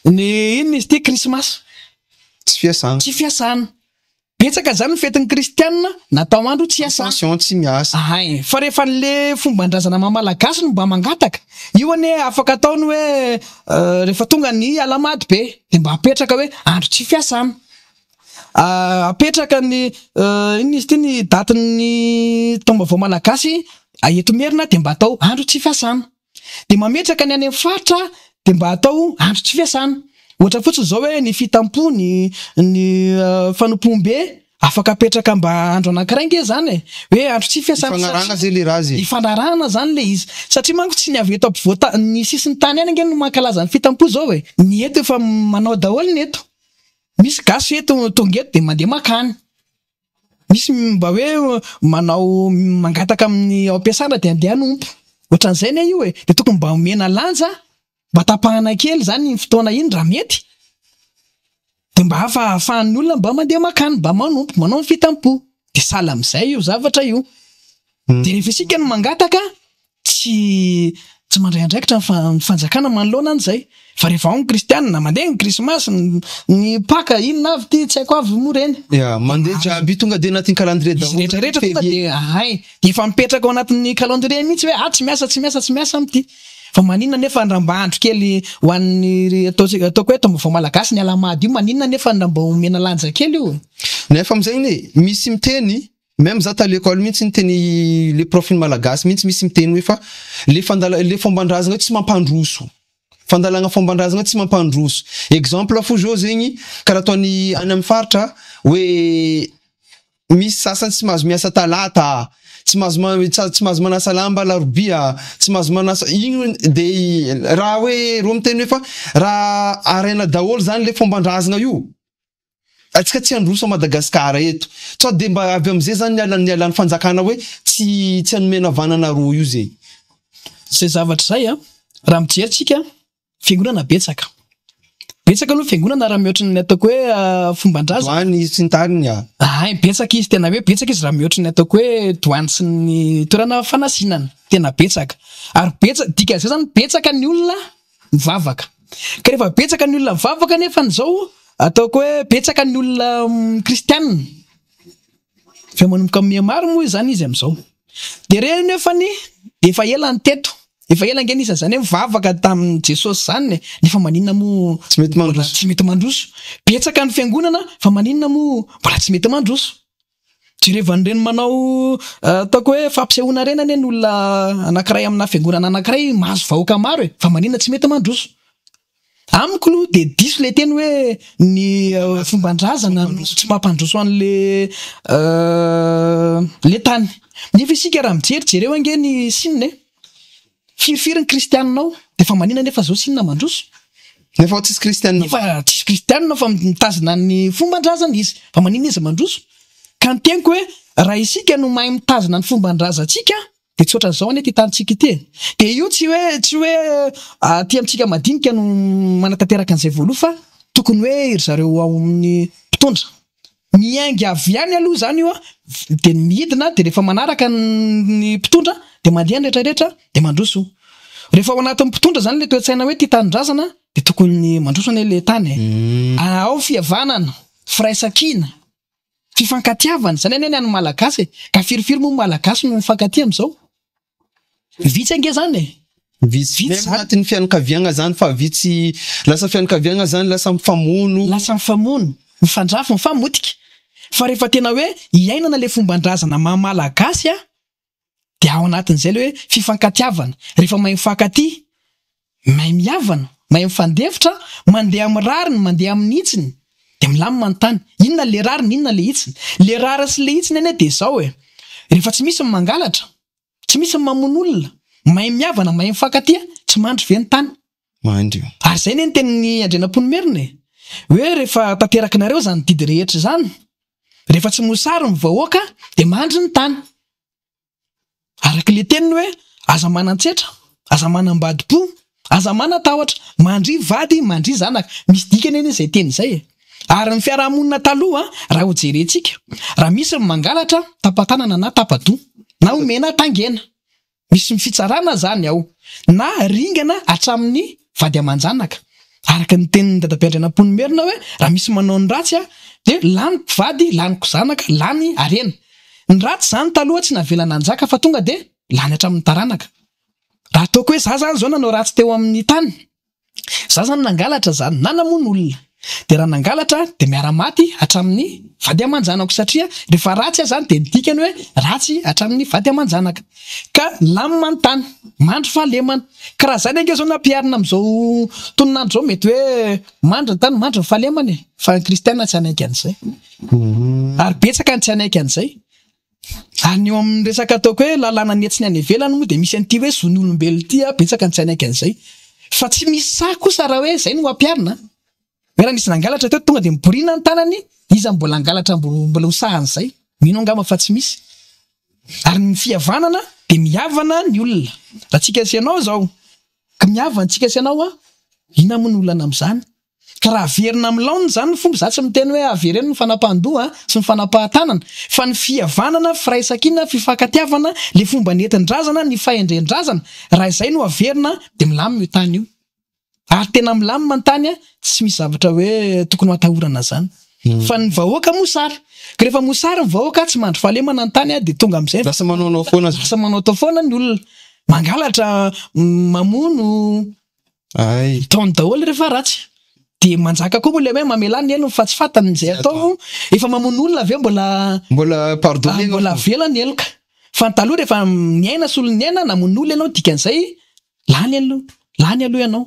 Ny inona izy ity krismasy. Tsy fiasana. Tsy fiasana. Betsaka zany ny fetin'ny kristianina natao andro tsy iasana. Pension tsy miasa. Ahay, fa rehefa le fomban-drazana maha malagasy no mba mangataka, io anie afaka atao ny hoe rehefa tonga ny alahamady be de mba apetraka hoe andro tsy fiasana. Apetraka ny inona izy ity ny datin'ny taom-baovao malagasy eto Merina de mba atao andro tsy fiasana. Dia mametraka ny any amin'ny faritra dia mba atao andro tsy fiasana. Ohatra fotsiny izao hoe ny fitampo, ny ny fanompoam-be, afaka apetraka mba andro anankiray nge izany e! Hoe andro tsy fiasana satria. Ifanarahana zay le raha zay. Ifanarahana izany le izy. Satria manko tsy ny avy eto ampovoan-tany, ny sisin-tany ihany ange no mankalaza ny fitampo izao e! Ny eto efa manao daholo ny eto. Misy gasy eto tonga eto dia mandeha mankany. Misy mba hoe manao mangataka amin'ny ao am-piasana dia andeha hanompo. Ohatran'izay anie io e. Dia tokony mba omena lanja, mba tapahana kely izany iny fotoana iny raha mety. Dia mba hafa ahafahan'ny olona mba mandeha mankany, mba manompo, manao ny fitampo. Dia sahala amin'izay io zavatra io. Dia rehefa isika no mangataka, Tsy tsy mandray andraikitra ny fa- ny fanjakana manoloana an'izay. Fa rehefa ao ny kristianina, mandeha ny krismasy, ny ny paka, inona avy ity tsy haiko avy moa ireny. Ya, mandeha jiaby tonga dia anatin'ny calendrier Izy daholo. rehetra rehetra tonga Février. dia ahay. Dia efa mipetraka ao anatin'ny calendrier mihitsy hoe ah tsy miasa, tsy miasa, tsy miasa amin'ity. Fa maninona nefa raha mba andro kely ho an'ny ataontsika ataoko hoe taom-baovao malagasy ny alahamady io, maninona nefa raha mba omena lanja kely io e? Nefa amin'izay anie misy miteny Même za ta l'école mintsy niteny le prof ny malagasy mintsy misy miteny hoe fa le fandala le fomban-drazagna io tsy mampandroso, fandalagna fomban-drazagna tsy mampandroso, exemple fo zao zegny karaha ataony any amin'ny faritra hoe misy sasany tsy mahazo miasa talata, tsy mahazo ma- tsy mahazo manasa lamba alarobia, tsy mahazo manasa igny de raha hoe reo miteny hoe fa raha araina daholo zany le fomban-drazagna io. Atsika tsy handroso a Madagascar eto. Sao de mba avy amizay zany ny alan'ny alan'ny fanjakana hoe tsy tsy hanome anavanana rô io zegny. Zay zavatra zay a, raha mijery tsika, fiangonana betsaka. Betsaka aloha fiangonana raha mihoatry ny ataoko hoe fomban-drazana. Doany sy ny tariny a. Ahay, betsaka izy, tena hoe betsaka izy raha mihoatry ny ataoko hoe doany sy ny toerana fanasinana. Tena betsaka. Ary betsaka, dikan'izay zany betsaka ny olona mivavaka. Ka rehefa betsaka ny olona mivavaka nefa izao ataoko hoe betsaka ny olona kristianina. Efa manomboka mihamaro moa izany izy amin'izao. Dia ireo nefany dia efa ela ny teto. Efa ela ange nisy an'izany hoe mivavaka tamin'i Jesosy izany e. Nefa maninona moa Tsy mety mandroso. Tsy mety mandroso. Betsaka ny fiangonana fa maninona moa mbola tsy mety mandroso. Jereo an'ireny manao ataoko hoe fampisehoana ireny anie ny olona anankiray amina fiangonana anankiray mahazo vahoaka maro e, fa maninona tsy mety mandroso? Amiko aloha dia diso ilay teny hoe ny fomban-drazana no tsy mampandroso an'le le tany. Nefa isika raha mijery, jereo ange ny Chine e! Firifiry ny kristianina ao? Dia fa maninona nefa zao Chine mandroso? Nefa ao tsisy kristianina. Nefa tsisy kristianina fa mitazona ny fomban-drazana izy. Fa maninona izy mandroso? Ka ny teniko hoe raha isika no mahay mitazona ny fomban-drazantsika dia tsy ohatran'izao anie ity tanintsika ity e. Dia io tsy hoe tsy hoe aty amintsika madinika no manatanteraka an'izay voaloha fa tokony hoe ry zareo ao amin'ny mpitondra. Miainga avy any aloha izany io dia midina dia rehefa manaraka ny mpitondra dia mandeha ny rehetra rehetra dia mandroso. Rehefa ao anatin'ny mpitondra izany ilay toe-tsaina hoe tia tanindrazana dia Tokony mandroso anie le tany e. Ao fihavanana, firaisankina, fifankatiavana, zany anie ny an'ny Malagasy e. Ka firifiry moa ny Malagasy no mifankatia amizao? Vitsy ange zany e. Vitsy. Vitsy Même anatin'ny fianakaviagna zany fa vitsy, lasa fianakaviagna zany lasa mifamono. Lasa mifamono, mifandrafy, mifamotika. Fa rehefa tena hoe iainana le fomban-drazana maha Malagasy a, Dia ao anatin'izay ilay hoe fifankatiavana. Rehefa mahay mifankatia, mahay mihavana, mahay mifandefitra, mandeha amin'ny rariny, mandeha amin'ny hitsiny, dia milamina ny tany. Inona ilay rariny, inona ilay hitsiny? Ilay rariny sy ilay hitsiny anie dia izao e, rehefa tsy misy ny mangalatra, tsy misy ny mamono olona, mahay mihavana, mahay mifankatia, tsy mandry ve ny tany? Mandry io. Ary izay anie ny tenin'i Andrianampoinimerina e! Hoe rehefa tanterakinareo izany didy rehetra izany, rehefa tsy mosary ny vahoaka dia mandry ny tany. Araka ilay teniny hoe aza manan-tsetra, aza manambadi-po, aza manan-tahotra, mandria vady, mandria zanaka. Misy dikany anie izay teny izay e! Ary ny fiarahamonina taloha, raha ho jerentsika, raha misy ny mangalatra, tapa-tanana na tapa-doha, na omena tangena. Misy ny fitsarana zany ao, na ringana hatramin'ny vady aman-janaka. Araka ny tenin'i Dadabe Andrianampoinimerina hoe raha misy manao ny ratsy dia laniko vady, laniko zanaka, lany harena. Ny ratsy zany taloha tsy navela nanjaka fa tonga dia lany hatramin'ny taranaka. Raha ataoko hoe za zany zao nanao ratsy teo amin'ny tany, Za zany nangalatra zany na namono olona de raha nangalatra de miara maty hatramin'ny vady amanjanako satria rehefa ratsy aho zany de ny dikany hoe ratsy hatramin'ny vady amanjanaka ka lamina ny tany mandry fahalemana ka raha zany ange zao no ampiharina amizao tononandro zao mety hoe mandry ny tany mandry ny fahalemana e fa ny kristiana tsy hanaiky an'izay ary betsaka ny tsy hanaiky an'izay Ary ny eo amin'ny resaka ataoko hoe lalàna ny etsy ny any ivelany moa dia misy an'ity hoe zon'ny olombelona ity a, betsaka ny tsy hanaiky an'izay. Fa tsy misy sahy kosa raha hoe izay no ampiharina an. Hoe raha nisy nangalatra teo tonga dia miboriana ny tanany, iza no mbola hangalatra mbola ho sahy an'izay? Mino angamba fa tsy misy. Ary ny fihavanana dia mihavana ny olona. Raha tsika sy ianao izao, ka mihavana tsika sy ianao an, inona moa ny olana amin'izany? Ka raha averina amin'ny laoniny izany ny fomba, izaho tsy miteny hoe avereno ny fanapahan-doha sy ny fanapahan-tanana, fa ny fihavanana, firaisankina, fifankatiavana, le fomba nentin-drazana, ny fahendren-drazana, raha izay no averina dia milamina io tany io. Ary tena milamina ny tany, tsy misy zavatra hoe tokony ho atahorana izany. Fa ny vahoaka mosary. Ka rehefa mosary ny vahoaka, tsy mandry fahalemana ny tany dia tonga amin'izay. Lasa manaonao foana. Lasa manaotao foana ny olona. Mangalatra, mamono. Ay. Ataony daholo rehefa ratsy. Dia manjaka koa moa ilay hoe mamelà ny helony fa tsy fantany izay atao. Efa mamono olona avy eo mbola Mbola pardonner mbola avela ny heloka. Fa ny taloha rehefa ny aina solon'ny aina, namono olona ianao dikan'izay lany aloha, lany aloha ianao.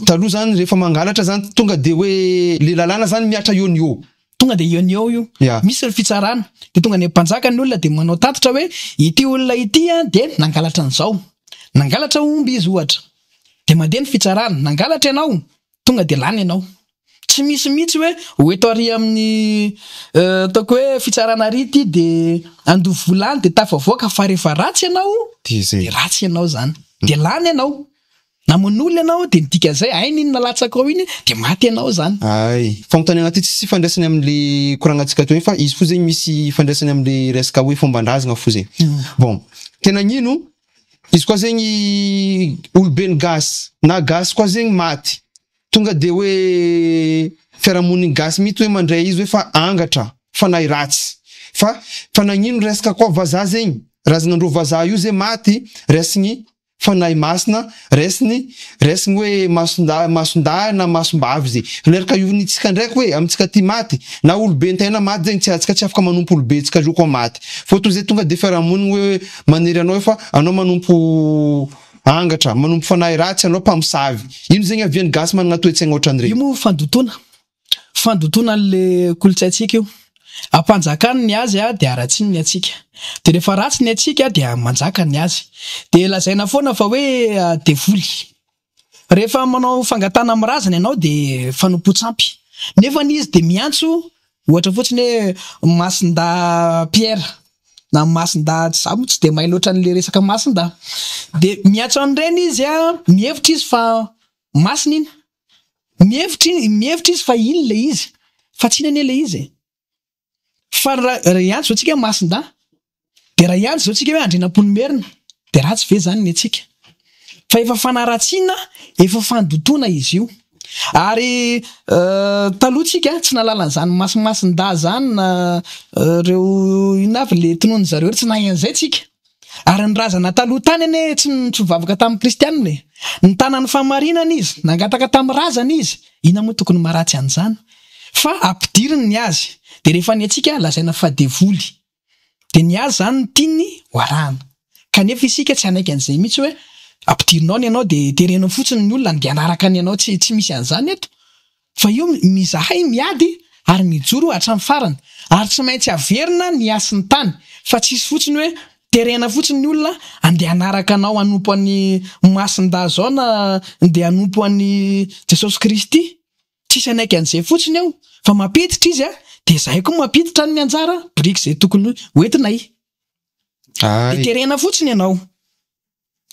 Taloha zany rehefa mangalatra zany tonga dia hoe le lalàna zany mihatra eo ny eo. Tonga dia eo ny eo io. Ya. Misy ny fitsarana. Dia tonga any amin'ny mpanjaka ny olona dia manao tatitra hoe ity olona ity dia nangalatra an'izao. Nangalatra omby izy ohatra. Dia mandeha ny fitsarana. Nangalatra ianao, tonga dia lany ianao. Tsy misy mihitsy hoe ho eto ary amin'ny ataoko hoe fitsarana ary ity dia handoa vola any dia tafavoaka fa rehefa ratsy ianao Dia izay. dia ratsy ianao izany. Dia lany ianao. Namono olona ianao dia ny dikan'izay aina iny nalatsakao iny dia maty ianao izany. Hay. Fanontaniana ty tsisy ifandraisany amle koragnantsika teo iny fa izy fo zegny misy ifandraisany amle resaka hoe fomban-drazagna fo zegny. Bon, tena gnino izy koa zegny oloben'ny gasy na gasy koa zegny maty tonga de hoe fiarahamonigny gasy mihitsy hoe mandray izy hoe fa angatra, fanahy ratsy. Fa fa nagnino resaka koa vazaha zegny, razagnandreo vazaha io ze maty raisigny Fanahy Masina, raisiny, raisiny hoe masondahy, masondahy na masombavy ze. Lerka io nitsika ndraiky hoe amintsika aty maty, na olobe ntegna maty zegny tsy atsika tsy afaka manompo olobe tsika io koa maty. Fôtony zay tonga de fiarahamonigny hoe manery anao fa anao manompo angatra, manompo fanahy ratsy, anao mpamosavy. Ino zegny avian'ny gasy managna toe-tsaigna ohatran'regny? Io moa fandotoana. Fandotoana an'le kolontsaintsika io. Ampanjakany ny azy dia haratsiny ny antsika. Dia rehefa ratsy ny antsika dia manjaka ny azy. Dia lazaina foana fa hoe devoly. Rehefa manao fangatahana amin'ny razana ianao dia fanompoan-tsampy. Nefa izy dia miantso ohatra fotsiny hoe Masindahy Pierre na Masindahy, za moa tsy dia mahay loatra an'le resaka Masindahy. Dia miantso an'ireny izy, mihevitra izy fa masina iny. Mihevitra mihevitra izy fa iny ilay izy, fa tsy iny anie ilay izy e. Fa raha raha hiantso zao tsika Masindahy, dia raha hiantso zao tsika hoe Andrianampoinimerina, dia ratsy ve zany ny antsika? Fa efa fanaratsiana, efa fandotoana izy io. Ary taloha tsika tsy nahalala an'izany masimasin-dahy zany na reo inona avy le tonon'ny zareo reo, tsy nahay an'izay tsika. Ary ny razana taloha tany anie tsy tsy nivavaka tamin'ny kristianina e. Nitana ny fahamarinana izy, nangataka tamin'ny razana izy. Inona moa tokony maharatsy an'izany? Fa ampidiriny ny azy. Dia rehefa ny antsika lazaina fa devoly. Dia ny azy izany no tiany ho arahana. Kanefa isika tsy hanaiky an'izay mihitsy hoe ampidirinao ny anao dia terenao fotsiny ny olona handeha hanaraka ny anao. Tsy tsy misy an'izany eto. Fa io izahay miady ary mijoro hatramin'ny farany. Ary tsy maintsy averina ny hasin'ny tany. Fa tsisy fotsiny hoe terena fotsiny ny olona andeha hanaraka anao hanompo an'i Masindahy zao na ndeha hanompo an'i Jesosy Kristy. Tsisy hanaiky an'izay fotsiny eo fa mampiditra izy dia izahay koa mampiditra ny anjara biriky izay tokony hoentinay. Dia terena fotsiny ianao.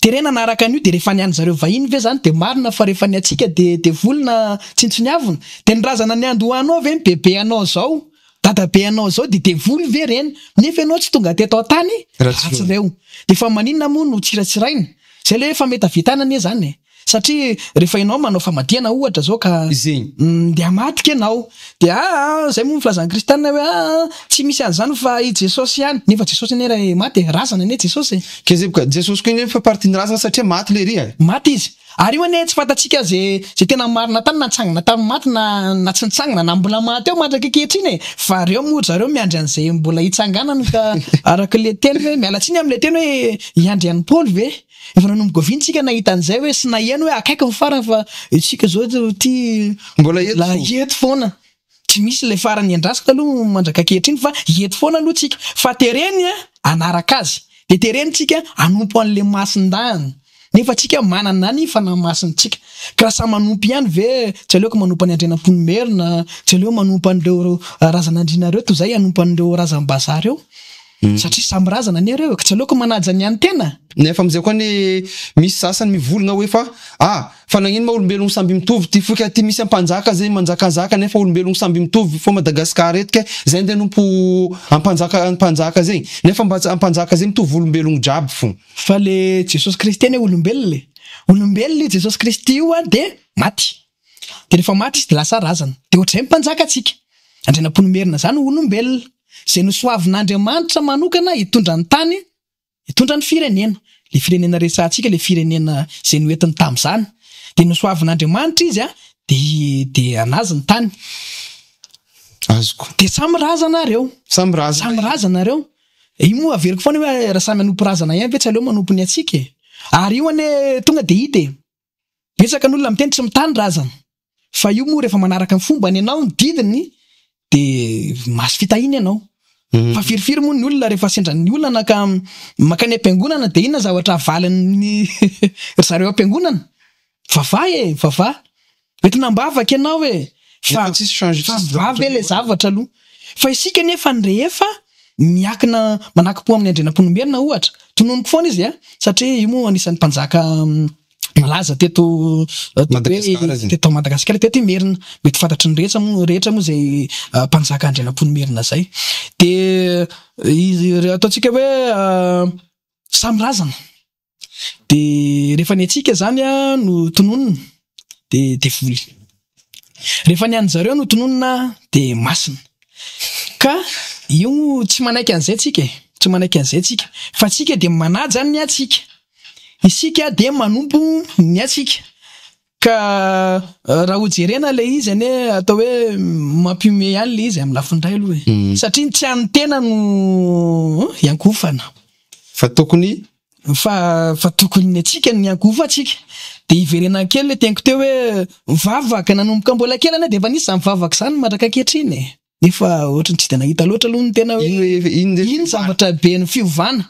Terena hanaraka an'io dia rehefa ny an'zareo vahiny ve zany dia marina fa rehefa ny antsika dia devoly na tsintsoniavina? Dia ny razana niandohanao ve ny bebe anao zao, dadabe anao zao dia devoly ve ireny? Nefa ianao tsy tonga teto an-tany ratsy ireo. Dia fa maninona moa no tsiratsiraina? Zay le hoe fametavetana anie zany e! Satria rehefa ianao manao famadihana ohatra zao ka dia hamadika ianao dia aa zay moa ny filazan'ny kristianina hoe aa tsy misy an'izany fa i Jesosy ihany, nefa Jesosy anie raha maty e, razana anie Jesosy e. Ke zay boka Jesosy koa anie fa partie ny razana satria maty lery e. Maty izy. Ary io anie tsy fantatsika ze ze tena marina tany na nitsangana tamin'ny maty na na tsy nitsangana na mbola maty eo mandraka ankehitriny e. Fa reo moa ry zareo miandry an'izay mbola hitsanganany ka araka le teny hoe miala tsiny amle teny hoe hiandry an'i Paoly ve? Efa nanomboka oviana tsika nahita an'izay hoe sy naheno hoe akaiky ny farany fa isika zao ty mbola eto la eto foana. Tsy misy ilay farany iandrasana aloha mandraka ankehitriny fa eto foana aloha tsika. Fa tereny hanaraka azy. Dia tereny tsika hanompo an'ilay masindahiny. Nefa tsika manana ny fanahy masintsika. Ka raha samy manompo ihany ve tsy aleoko manompo an'i Andrianampoinimerina, tsy aleo manompo an'ireo razan'andriana ireo toy izay hanompo an'ireo razam-bazaha ireo. Satria samy razana anie ireo e, ka tsy aleoko manaja ny an'ny tena? Nefa amizay koa anie misy sasany mivolagna hoe fa ah fa nagnino ma olombelogno samby mitovy ty foika ty misy ampanjaka zay manjakazaka nefa olombelogno samby mitovy fô Madagascar eto ke zay nde hanompo ampanjaka ampanjaka zegny nefa mba ampanjaka zay mitovy olombelogno jiaby fô. Fa le Jesosy Kristy anie olombelona e! Olombelona io Jesosy Kristy io an de maty. De rehefa maty izy de lasa razana. De ohatr'izay ny mpanjaka antsika. Andrianampoinimerina zany olombelona. Izay nosoavin'Andriamanitra manokana hitondra ny tany, hitondra ny firenena. Ilay firenena resahantsika, ilay firenena izay noentiny tamin'izany. Dia nosoavin'Andriamanitra izy dia dia an'azy ny tany. Azoko. Dia samy razana ireo. Samy razana. Samy razana ireo. Io moa averiko foana hoe raha samy hanompo razana ihany ve tsy aleo manompo ny antsika e. Ary io anie tonga dia hita e. Betsaka ny olona miteny tsy mitany razana. Fa io moa rehefa manaraka ny fombany ianao, ny didiny, dia mahazo fitahiana ianao. Fa firifiry moa ny olona rehefa sendra ny olana ka mankany am-piangonana dia inona zavatra avalin'ny ry zareo am-piangonana? Mivavaha e, mivavaha. Entina am-bavaka ianao e. Fa fa mivaha ve ilay zavatra aloha? Fa isika anefa ny rehefa miakina manakim-po amin'ny Andrianampoinimerina ohatra, tononiko foana izy a, satria io moa anisan'ny mpanjaka Malaza teto teto Madagasikara teto Imerina. Mety fantatry ny rehetra moa rehetra moa izay mpanjaka Andrianampoinimerina izay. Dia izy ataontsika hoe samy razana. Dia rehefa ny antsika izany no tononina dia devoly. Rehefa ny an'zareo no tononina dia masina. Ka io tsy manaiky an'izay tsika e, tsy manaiky an'izay tsika. Fa tsika dia manaja ny antsika. Isika dia manompo ny antsika. Ka raha ho jerena ilay izy anie atao hoe mampihomehy ihany ilay izy amin'ny lafiny iray aloha e. Satria ny tsy an'ny tena no iankohofana. Fa tokony. Fa fa tokony ny antsika no iankohofantsika. Dia hiverenana kely ilay teniko teo hoe mivavaka nanomboka mbola kely anie dia efa nisy izany vavaka izany mandraka ankehitriny e. Nefa ohatry ny tsy dia nahita loatra aloha ny tena hoe ino zavatra be ny fiovana.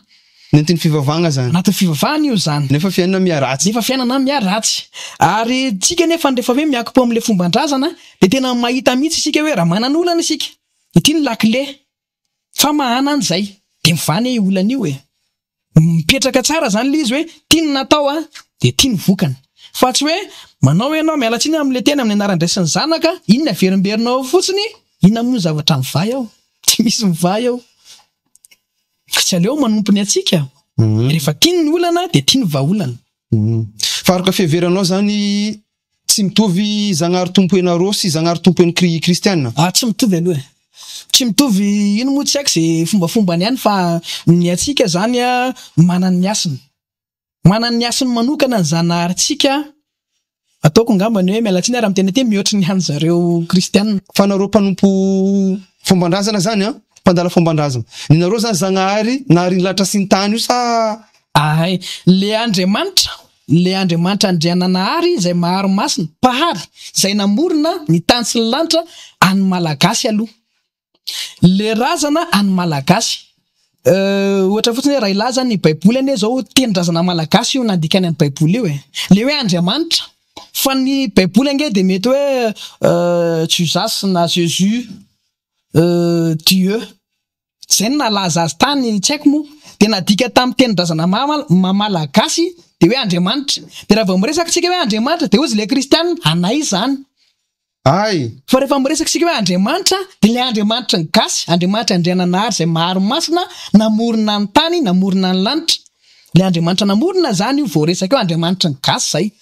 Nentin'ny fivavahana zany. Anatin'ny fivavahana io zany. Nefa fiainana miharatsy. Nefa fiainana miharatsy. Ary tsika nefa rehefa hoe miankim-po amin'ilay fomban-drazana dia tena mahita mihitsy isika hoe raha manana olana isika, ity ny lakile famahana an'izay dia mivaha anie io olana io e. Mipetraka tsara zany le izy hoe ty ny natao a de ty ny vokany. Fa tsy hoe manao ianao, miala tsiny amin'le teny amin'ny anaran'ny Ray sy ny Zanaka, iny ny averimberinao ao fotsiny, inona moa ny zavatra mivaha eo? Tsy misy mivaha eo. Ka tsy aleo manompo ny antsika? Rehefa tiany ny olana dia tiany vahaolana. Fa. Fa araka fiheveranao zany tsy mitovy Zagnahary tompoenareo sy Zagnahary tompoen'ny kri kristiana? Ah tsy mitovy aloha e. Tsy mitovy ino moa tsy haiko ze fombafombany any fa ny antsika zany a manana ny hasiny. Manana ny hasiny manokana ny Zanaharintsika, ataoko angamba ny hoe miala tsiny aho raha miteny aty mihoatry ny an'zareo kristiana. Fa nareo mpanompo fomban-drazana zany an, mpandala fomban-drazana. Ny nareo zany Zagnahary nahary ny lanitra sy ny tany io sa? Ahay, le Andriamanitra, le Andriamanitra Andriananahary izay mahary masina, mpahary, izay namorona ny tany sy ny lanitra an'ny Malagasy aloha. Le razana an'ny Malagasy. Ohatra fotsiny hoe raha hilaza ny baiboly anie zao tenin-drazana malagasy io nandikany an'ny baiboly io e. Le hoe Andriamanitra. Fa ny baiboly ange dia mety hoe Jesus na Jesus, Dieu. Zay no nahalaza azy tany tsy haiko moa. Dia nadika tamin'ny tenin-drazana maha-malagasy dia hoe Andriamanitra. Dia raha vao miresaka tsika hoe Andriamanitra dia hozy le kristiana, anay izany. Ay! Fa rehefa miresaka isika hoe Andriamanitra dia ilay Andriamanitry ny gasy, Andriamanitra Andriananahary izay mahary masina, namorona ny tany, namorona ny lanitra. Ilay Andriamanitra namorona izany io voaresaka eo, Andriamanitry ny gasy izay.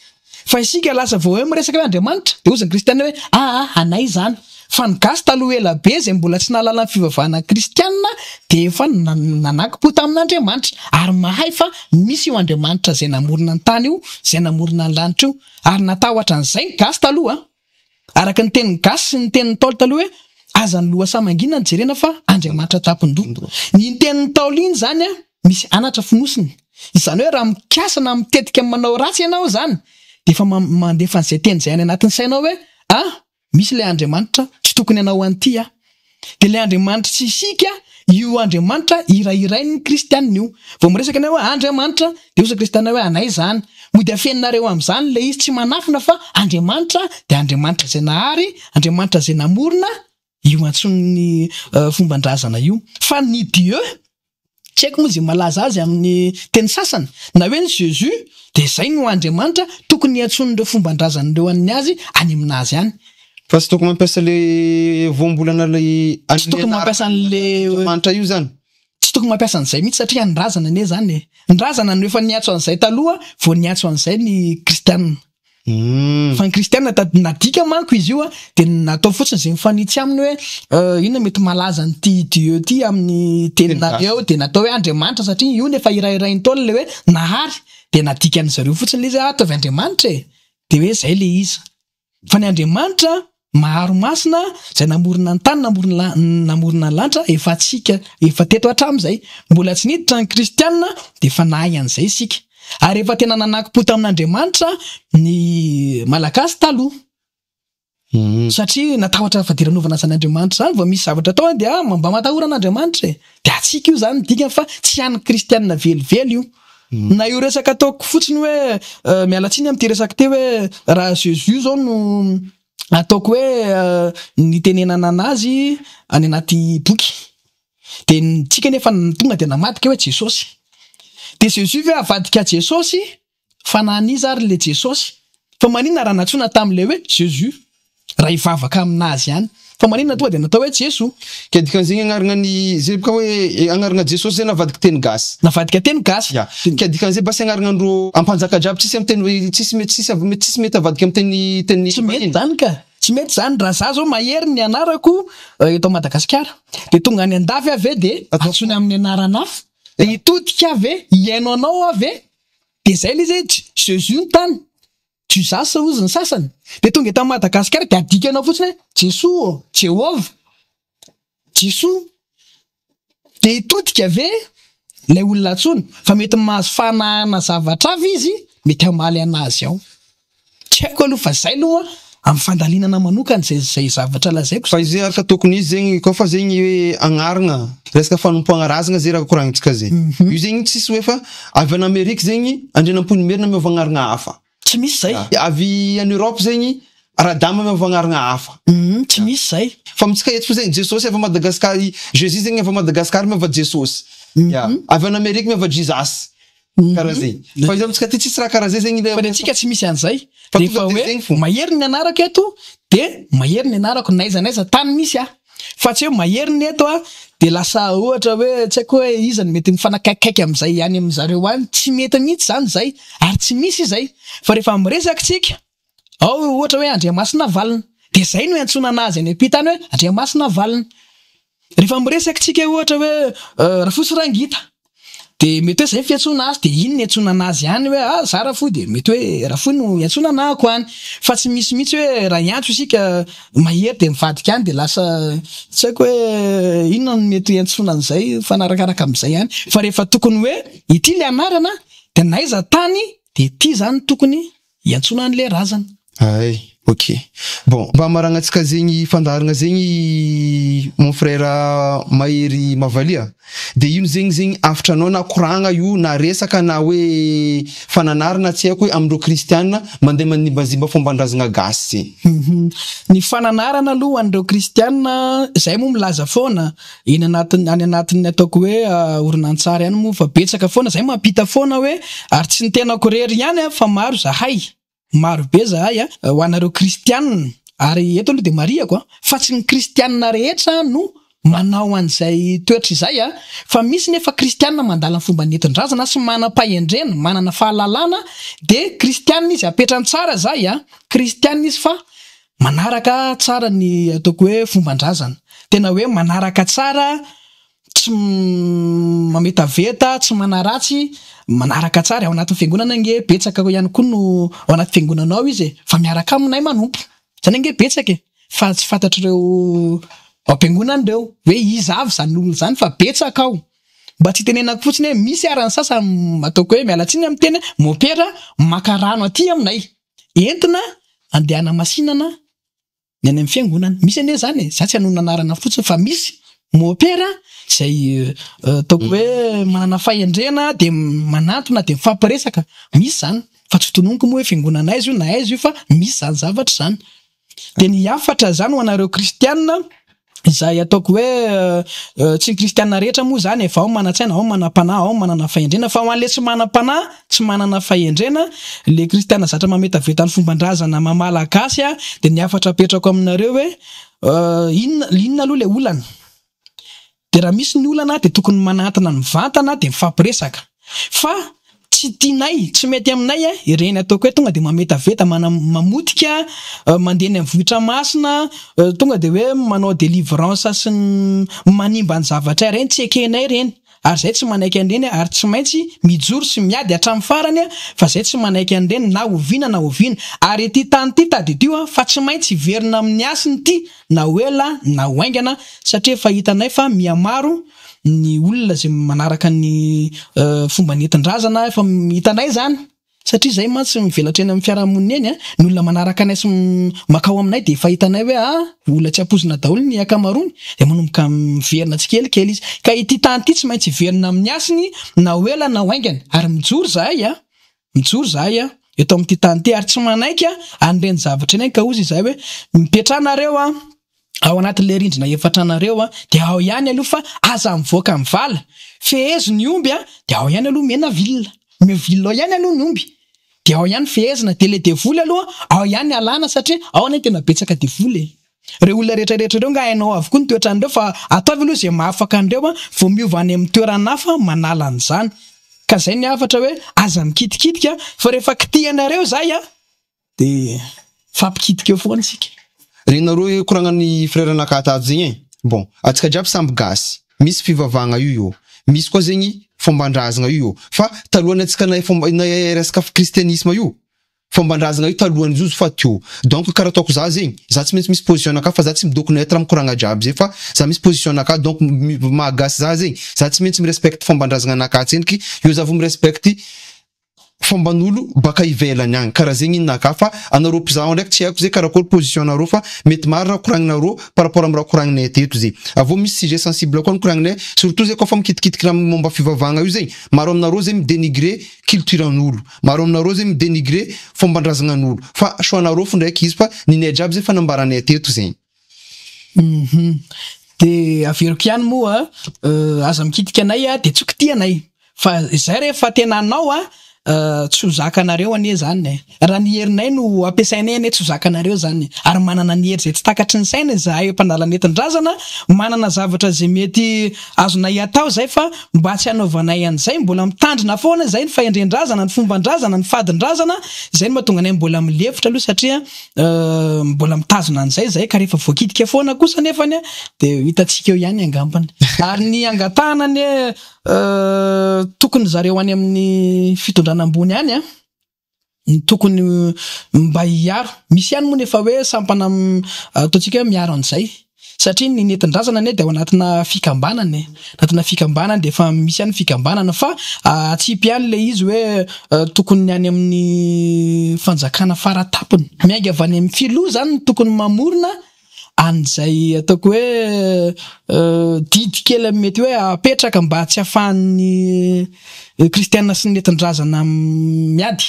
Fa isika lasa vao hoe miresaka hoe Andriamanitra dia hozy ny kristiana hoe aa anay izany. Fa ny gasy taloha ela be izay mbola tsy nahalala ny fivavahana kristiana dia efa nanankim-po tamin'Andriamanitra ary mahay fa misy io Andriamanitra izay namorona ny tany io, izay namorona ny lanitra io. Ary natahotra an'izay ny gasy taloha an! Araka ny tenin'ny gasy sy ny tenin'ny Ntaolo taloha hoe, aza ny lohasaha mangina no jerena fa Andriamanitra tampon-doha. Iny tenin'ny Ntaolo iny izany an, misy anatra fonosiny. Izany hoe raha mikasa na mitetika manao ratsy ianao izany, dia efa mandefa an'izay teny izay any anatin'ny sainao hoe, ah! Misy ilay Andriamanitra, tsy tokony hanao an'ity aho. Dia ilay Andriamanitra tsy isika, io Andriamanitra hirahirain'ny kristianina io. Vao miresaka ianao hoe Andriamanitra, dia hoy ny kristianina hoe anay izany. Mody afeninareo amin'izany ilay izy, tsy manafina fa Andriamanitra dia Andriamanitra izay nahary, Andriamanitra izay namorona, io antsoin'ny fomban-drazana io. Fa ny Dieu, Tsy haiko moa izay malaza azy amin'ny teny sasany, na hoe ny Jesus dia izay no Andriamanitra tokony hiantsoan'ireo fomban-drazan'ireo an'ny azy any aminazy any. Fa tsy tokony mampiasa le voambolana le Tsy tokony mampiasa an'le Andriamanitra io zany. Tsy tokony mampiasa an'izay mihitsy satria an'ny razana anie zany e. Ny razana no efa niantso an'izay taloha vao niantso an'izay ny kristianina. Fa ny kristiana tady nadika manko izy io dia natao fotsiny izay mifanitsy aminy hoe inona mety malaza an'ity Dieu ity amin'ny teninareo dia natao hoe Andriamanitra satria io no efa hirahirain'ny Ntaolo ilay hoe nahary dia nadikan'ny zareo fotsiny ilay izy hoe ataovy Andriamanitra e! dia hoe izay ilay izy. Fa ny Andriamanitra maharo masina izay namorona ny tany namorona namorona ny lanitra efa antsika efa teto hatramin'izay. Mbola tsy niditra ny kristiana dia efa nahay an'izay isika. Ary efa tena nanankim-po tamin'Andriamanitra ny Malagasy taloha. Satria natahotra fadiranovana izany Andriamanitra izany vao misy zavatra atao dia mba matahora an'Andriamanitra e. Dia antsika io izany ny dikany fa tsy an'ny kristiana velively io. Na io resaka ataoko fotsiny hoe miala tsiny amin'ity resaka ity hoe raha Jesus zao no ataoko hoe nitenenana anazy any anaty boky dia tsika nefa tonga dia namadika hoe Jesosy. Dia Jesus ve avadika Jesosy? Fa na an'iza ary le Jesosy? Fa maninona raha nantsoina tamin'ilay hoe Jesus? Raha hivavaka aminazy ihany. Fa maninona tonga dia natao hoe Jeso? Ka dikan'izegny agnarana ny zay boka hoe agnarana Jesosy zay navadika teny gasy. Navadika teny gasy. Ya. Ka dikan'izay basy agnarana andreo ampanjaka jiaby tsisy am teny hoe tsisy mety tsisy avy mety tsisy mety avadika am teny teny Tsy mety zany ka. Tsy mety zany. Raha za zao mahery ny anarako eto Madagasikara. Dia tonga any andafy aho ve dia antsoiny amin'ny anarana hafa? Dia hitodika aho ve? Hihaino anao aho ve? Dia zay le izy hoe Jesus ny tany. Jesus hozy ny sasany. Dia tonga eto Madagasikara dia adikanao fotsiny hoe Jesoa ô, Jehovah, Jesoa. Dia hitodika ve ilay olona antsoina? Fa mety mahazo fanahana zavatra avy izy, mety hamaly anazy ao. Tsy haiko aloha fa zay aloha amin'ny fandalinana manokana izay izay zavatra lazaiko. Fa izay araka tokony izy zegny koa fa zegny hoe agnaragna resaka fanompoagna razagna zay raha koragnintsika zay. Io zegny tsisy hoe fa avy any Amerika zegny Andrianampoinimerina miova agnaragna hafa. Tsy misy zay. Avy any Europe zegny Radama miova agnaragna hafa. Tsy misy zay. Fa amintsika eto fo zegny Jesosy avy a Madagascar Jesus zegny avy a Madagascar miova Jesosy. Ya. Avy any Amerika miova Jesus. Karaha zay. Fa izy amintsika aty tsisy raha karaha zay zegny Fa ny antsika tsy misy an'izay. Fa tonga de zegny fo. Mahery ny anarako eto de mahery ny anarako n'aiza n'aiza tany misy aho. Fa tsy hoe mahery ny eto a. de lasa ohatra hoe tsy haiko hoe iza no mety mifanakaikikaiky amin'izay any amin'zareo any, tsy mety mihitsy zany zay ary tsy misy izay fa rehefa miresaka tsika ao ohatra hoe Andriamasinavalona de zay no iantsoana anazy any ampita any hoe Andriamasinavalona. Rehefa miresaka tsika ohatra hoe Rafotsy Rangita de mety hoe zay ny fiantsoana azy de iny ny iantsoana anazy any hoe ah za Rafohy de mety hoe Rafohy no iantsoana anahako any fa tsy misy mihitsy hoe raha hiantso isika mahery de mivadika any de lasa tsy haiko hoe inona no mety hiantsoana an'izay mifanarakaraka amin'izay ihany fa rehefa tokony hoe ity le anarana de n'aiza tany de ity zany tokony Iantsoana an'le razana. Hay, ok. Bon, mba hamaragnantsika zegny fandaharagna zegny mon frère Mahery Mavalia, de ino zegny zegny hafitranao na koragna io na resaka na hoe fananarana tsy haiko hoe amindreo kristiana mandeha manimbazimba fomban-drazagna gasy zegny. Ny fananarana aloha ho an'ireo kristiana, zay moa milaza foana, eny anatin'ny, any anatin'ny ataoko hoe horonantsary any moa fa betsaka foana, zay mampita foana hoe ary tsy ny tenako irery ihany an fa maro zahay, maro be zahay an, ho anareo kristianina, ary eto aloha dia marihako an, fa tsy ny kristianina rehetra no manao an'izay toetra izay an, fa misy nefa kristianina mandala ny fomba nentin-drazana sy manam-pahendrena, manana fahalalana, dia kristianina izy, apetrany tsara zay an, kristianina izy fa Manaraka tsara ny ataoko hoe fomban-drazana. Tena hoe manaraka tsara, tsy mametaveta, tsy manaratsy, manaraka tsara. Ao anatin'ny fiangonana ange betsaka ihany koa no ao anaty fiangonana ao izy e, fa miaraka aminay manompo. Zany ange betsaka e, fa tsy fantatr'ireo ao am-piangonana ireo hoe iza avy izany olona izany fa betsaka ao. Mba tsy itenenako fotsiny hoe misy ara ny sasany ataoko hoe miala tsiny amin'ny teny hoe mopera maka rano aty aminay. Entina andeha hanamasinana ny any amin'ny fiangonana. Misy anie izany e, za tsy hanonona anarana fotsiny fa misy mopera izay ataoko hoe manana fahendrena dia manantona dia mifampiresaka, misy izany fa tsy tononiko moa hoe fiangonana aiza io na aiza io fa misy izany zavatra izany. Dia ny hafatra izany ho anareo kristiana izay ataoko hoe tsy ny kristiana rehetra moa izany e, fa ao ny manan-tsaina, ao ny manam-panahy, ao ny manana fahendrena, fa ho an'ilay tsy manam-panahy, tsy manana fahendrena, ilay kristiana zatra mametaveta ny fomban-drazana maha malagasy dia ny hafatra apetrako aminareo hoe inona inona aloha ilay olana? Dia raha misy ny olana dia tokony manantona mivantana dia mifampiresaka. Fa tsy tianay, tsy mety aminay ireny ataoko hoe tonga dia mametaveta, mamotika, mandeha eny amin'ny vohitra masina, tonga dia hoe manao délivrance sy ny manimba ny zavatra ireny, tsy ekenay ireny. Ary izay tsy manaiky an'ireny ary tsy maintsy mijoro sy miady hatramin'ny farany fa izay tsy manaiky an'ireny na oviana na oviana. Ary ity tany ity tadidio fa tsy maintsy hiverina amin'ny hasiny ity na ho ela na ho haingana satria efa hitanay fa mihamaro ny olona izay manaraka ny fomba nentin-drazana, efa hitanay izany satria izay mantsy mivelatra eny amin'ny fiarahamonina eny, ny olona manaraka anay sy makao aminay dia efa hitanay hoe ah olona tsy ampoizina daholo ny ankamaroany dia manomboka miverina tsikelikely izy, ka ity tany ity tsy maintsy hiverina amin'ny hasiny na ho ela na ho haingana ary mijoro izahay an! Mijoro izahay eto amin'ity tany ity ary tsy manaiky an'ireny zavatra ireny ka hozy izahay hoe mipetraha nareo ao anatin'ilay rindrina efatra anareo dia ao ihany aloha fa aza mivoaka ny vala, fehezo ny omby dia ao ihany aloha omena vilona, omeo vilona ao ihany aloha ny omby dia ao ihany fehezina dia ilay devoly aloha ao ihany alana satria ao anie tena betsaka devoly e. Ireo olona rehetra rehetra ireo nga hainao avokoa ny toetran'ireo fa ataovy aloha izay mahafaka an'ireo an, vao miova any amin'ny toerana hafa manala an'izany. Ka zay ny hafatra hoe aza mikitikitika fa rehefa kitihanareo zay an de mifampikitika eo foana isika. Renareo hoe koragnan'ny frère anakahy tato zegny e! Bon, atsika jiaby samby gasy, misy fivavahagna io eo, misy koa zegny fomban-drazagna io eo, fa talohan'ny antsika nahay fomba nahay resaka kristianisma io, Fomban-drazagna io talohan'ny jojo fa teo. Donc karaha ataoko za zegny, za tsy maintsy misy position nakahy fa za tsy midoko neutre am koragna jiaby zay fa za misy position nakahy donc maha gasy za zegny, za tsy maintsy mi-respecte fomban-drazagna nakahy tsendriky eo za vao mi-respecte fomban'olo baka ivelany agny, karaha zegny ny nakahy fa anareo mpizaha ndraiky tsy haiko zay karakôry position nareo fa mety maro raha koragninareo par rapport am raha koragninay teto zay. Avô misy sujet sensible koa nikoragninay surtout zay kôfa mikitikitiky raha momba fivavahagna io zegny, maro aminareo zegny mi-denigrer culture an'olo. Maro aminareo zay mi-denigrer fomban-drazagnan'olo fa choix nareo fo ndraiky izy fa ninay jiaby zay fa nambaranay teto zegny. Hum de averiko ihany moa aza mikitika anay de tsy ho kitihanay fa izay rehefa tena anao a. Tsy ho zakanareo anie zany e! Raha ny herinay no ampiasainay anie tsy ho zakanareo zany e! Ary manana ny hery izay tsy takatry ny saina izahay mpandala nentin-drazana, manana zavatra izay mety azonay atao izay fa mba tsy hanaovanay an'izay, mbola mitandrina foana izay ny fahendren-drazana, ny fomban-drazana, ny fadin-drazana, izay no mahatonga anay mbola milefitra aloha satria mbola mitazona an'izay izahay ka rehefa voakitika foana kosa anefany dia ho hitantsika eo ihany angambany. Ary ny angatahana anie Tokony zareo any amin'ny fitondrana ambony any an, no tokony mba hiaro. Misy ihany moa ny efa hoe sampana ataontsika hoe miaro an'izay. Satria ny nentin-drazana anie dia ao anatina fikambanana e. Anatina fikambanana dia efa misy ihany fikambanana fa atsipy ihany ilay izy hoe tokony ny any amin'ny fanjakana faratapony. Miainga avy any amin'ny filoha izany no tokony mamorona an'izay ataoko hoe didy kely mety hoe apetraka mba tsy ahafahan'ny kristiana sy ny nentin-drazana miady.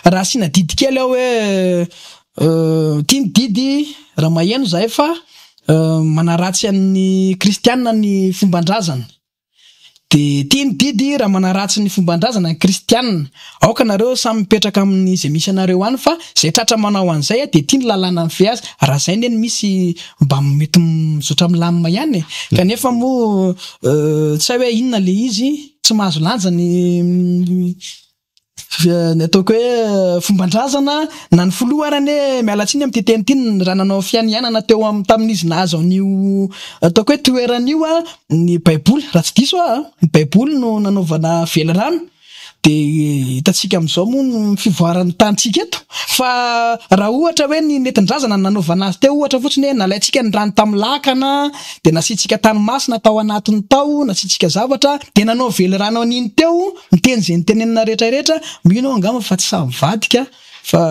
Raha asiana didy kely ao hoe ity ny didy raha maheno izahay fa manaratsy an'ny kristiana ny fomban-drazana. Dia ity ny didy raha manaratsy ny fomban-drazana ny kristianina, aoka nareo samy mipetraka amin'ny izay misy anareo any fa izay tratra manao an'izay dia ity ny lalàna mifehy azy, raha izay anie no misy mba mety mizotra milamina ihany e! Kanefa moa tsy hay hoe inona ilay izy, tsy mahazo lanja ny Ny ataoko hoe fomban-drazana, na ny filoha ary anie, miala tsiny amin'ity teny ity, raha nanao fianianana teo amin'ny tamin'izy nahazo an'io ataoko hoe toerana io ny baiboly, raha tsy diso aho an, ny baiboly no nanaovana velirano, dia hitantsika amin'izao moa ny fivoaran'ny tanintsika eto, fa raha ohatra hoe ny nentin-drazana no nanaovana azy teo ohatra fotsiny hoe nalaintsika ny rano tamin'ny lakana dia nasiantsika tany masina tao anatiny tao, nasiantsika zavatra, dia nanao velirano an'iny teo, Niteny izay nitenenina rehetra rehetra, mino aho angamba fa tsy sahy mivadika fa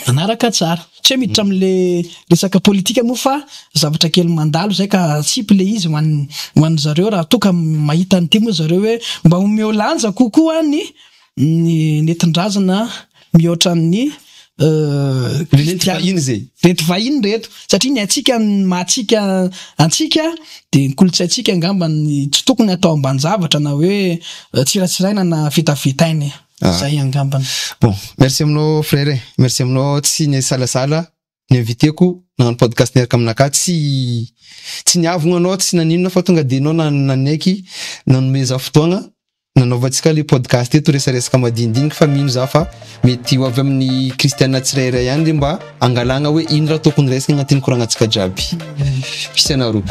manaraka tsara. Tsy hoe miditra amin'le resaka politika moa fa zavatra kely mandalo izay ka atsipy le izy ho an'ny ho an'ny zareo raha toa ka mahita an'ity moa zareo hoe mba omeo lanja kokoa ny ny nentin-drazana mihoatra ny Reto vahiny zay. Reto vahiny reto. Satria ny antsika ny maha antsika antsika dia ny kolontsaintsika angamba ny tsy tokony atao ambanin-javatra na hoe tsiratsiraina na vetavetaina e. Zay angambany. Bon, merci aminao frère e. Merci aminao tsy nisalasala ni-inviter-ko nagnano podcast niaraka aminakahy. Tsy tsy niavogna anao, tsy naninona fa tonga de anao nanaiky nanome za fotoagna. Nanaovantsika le podcast eto resaresaka madinidinika fa mino za fa mety ho avy amin'ny kristiana tsirairay ihany le mba angalagna hoe ino raha tokony raisina agnatin'ny koragnantsika jiaby. Peace anareo.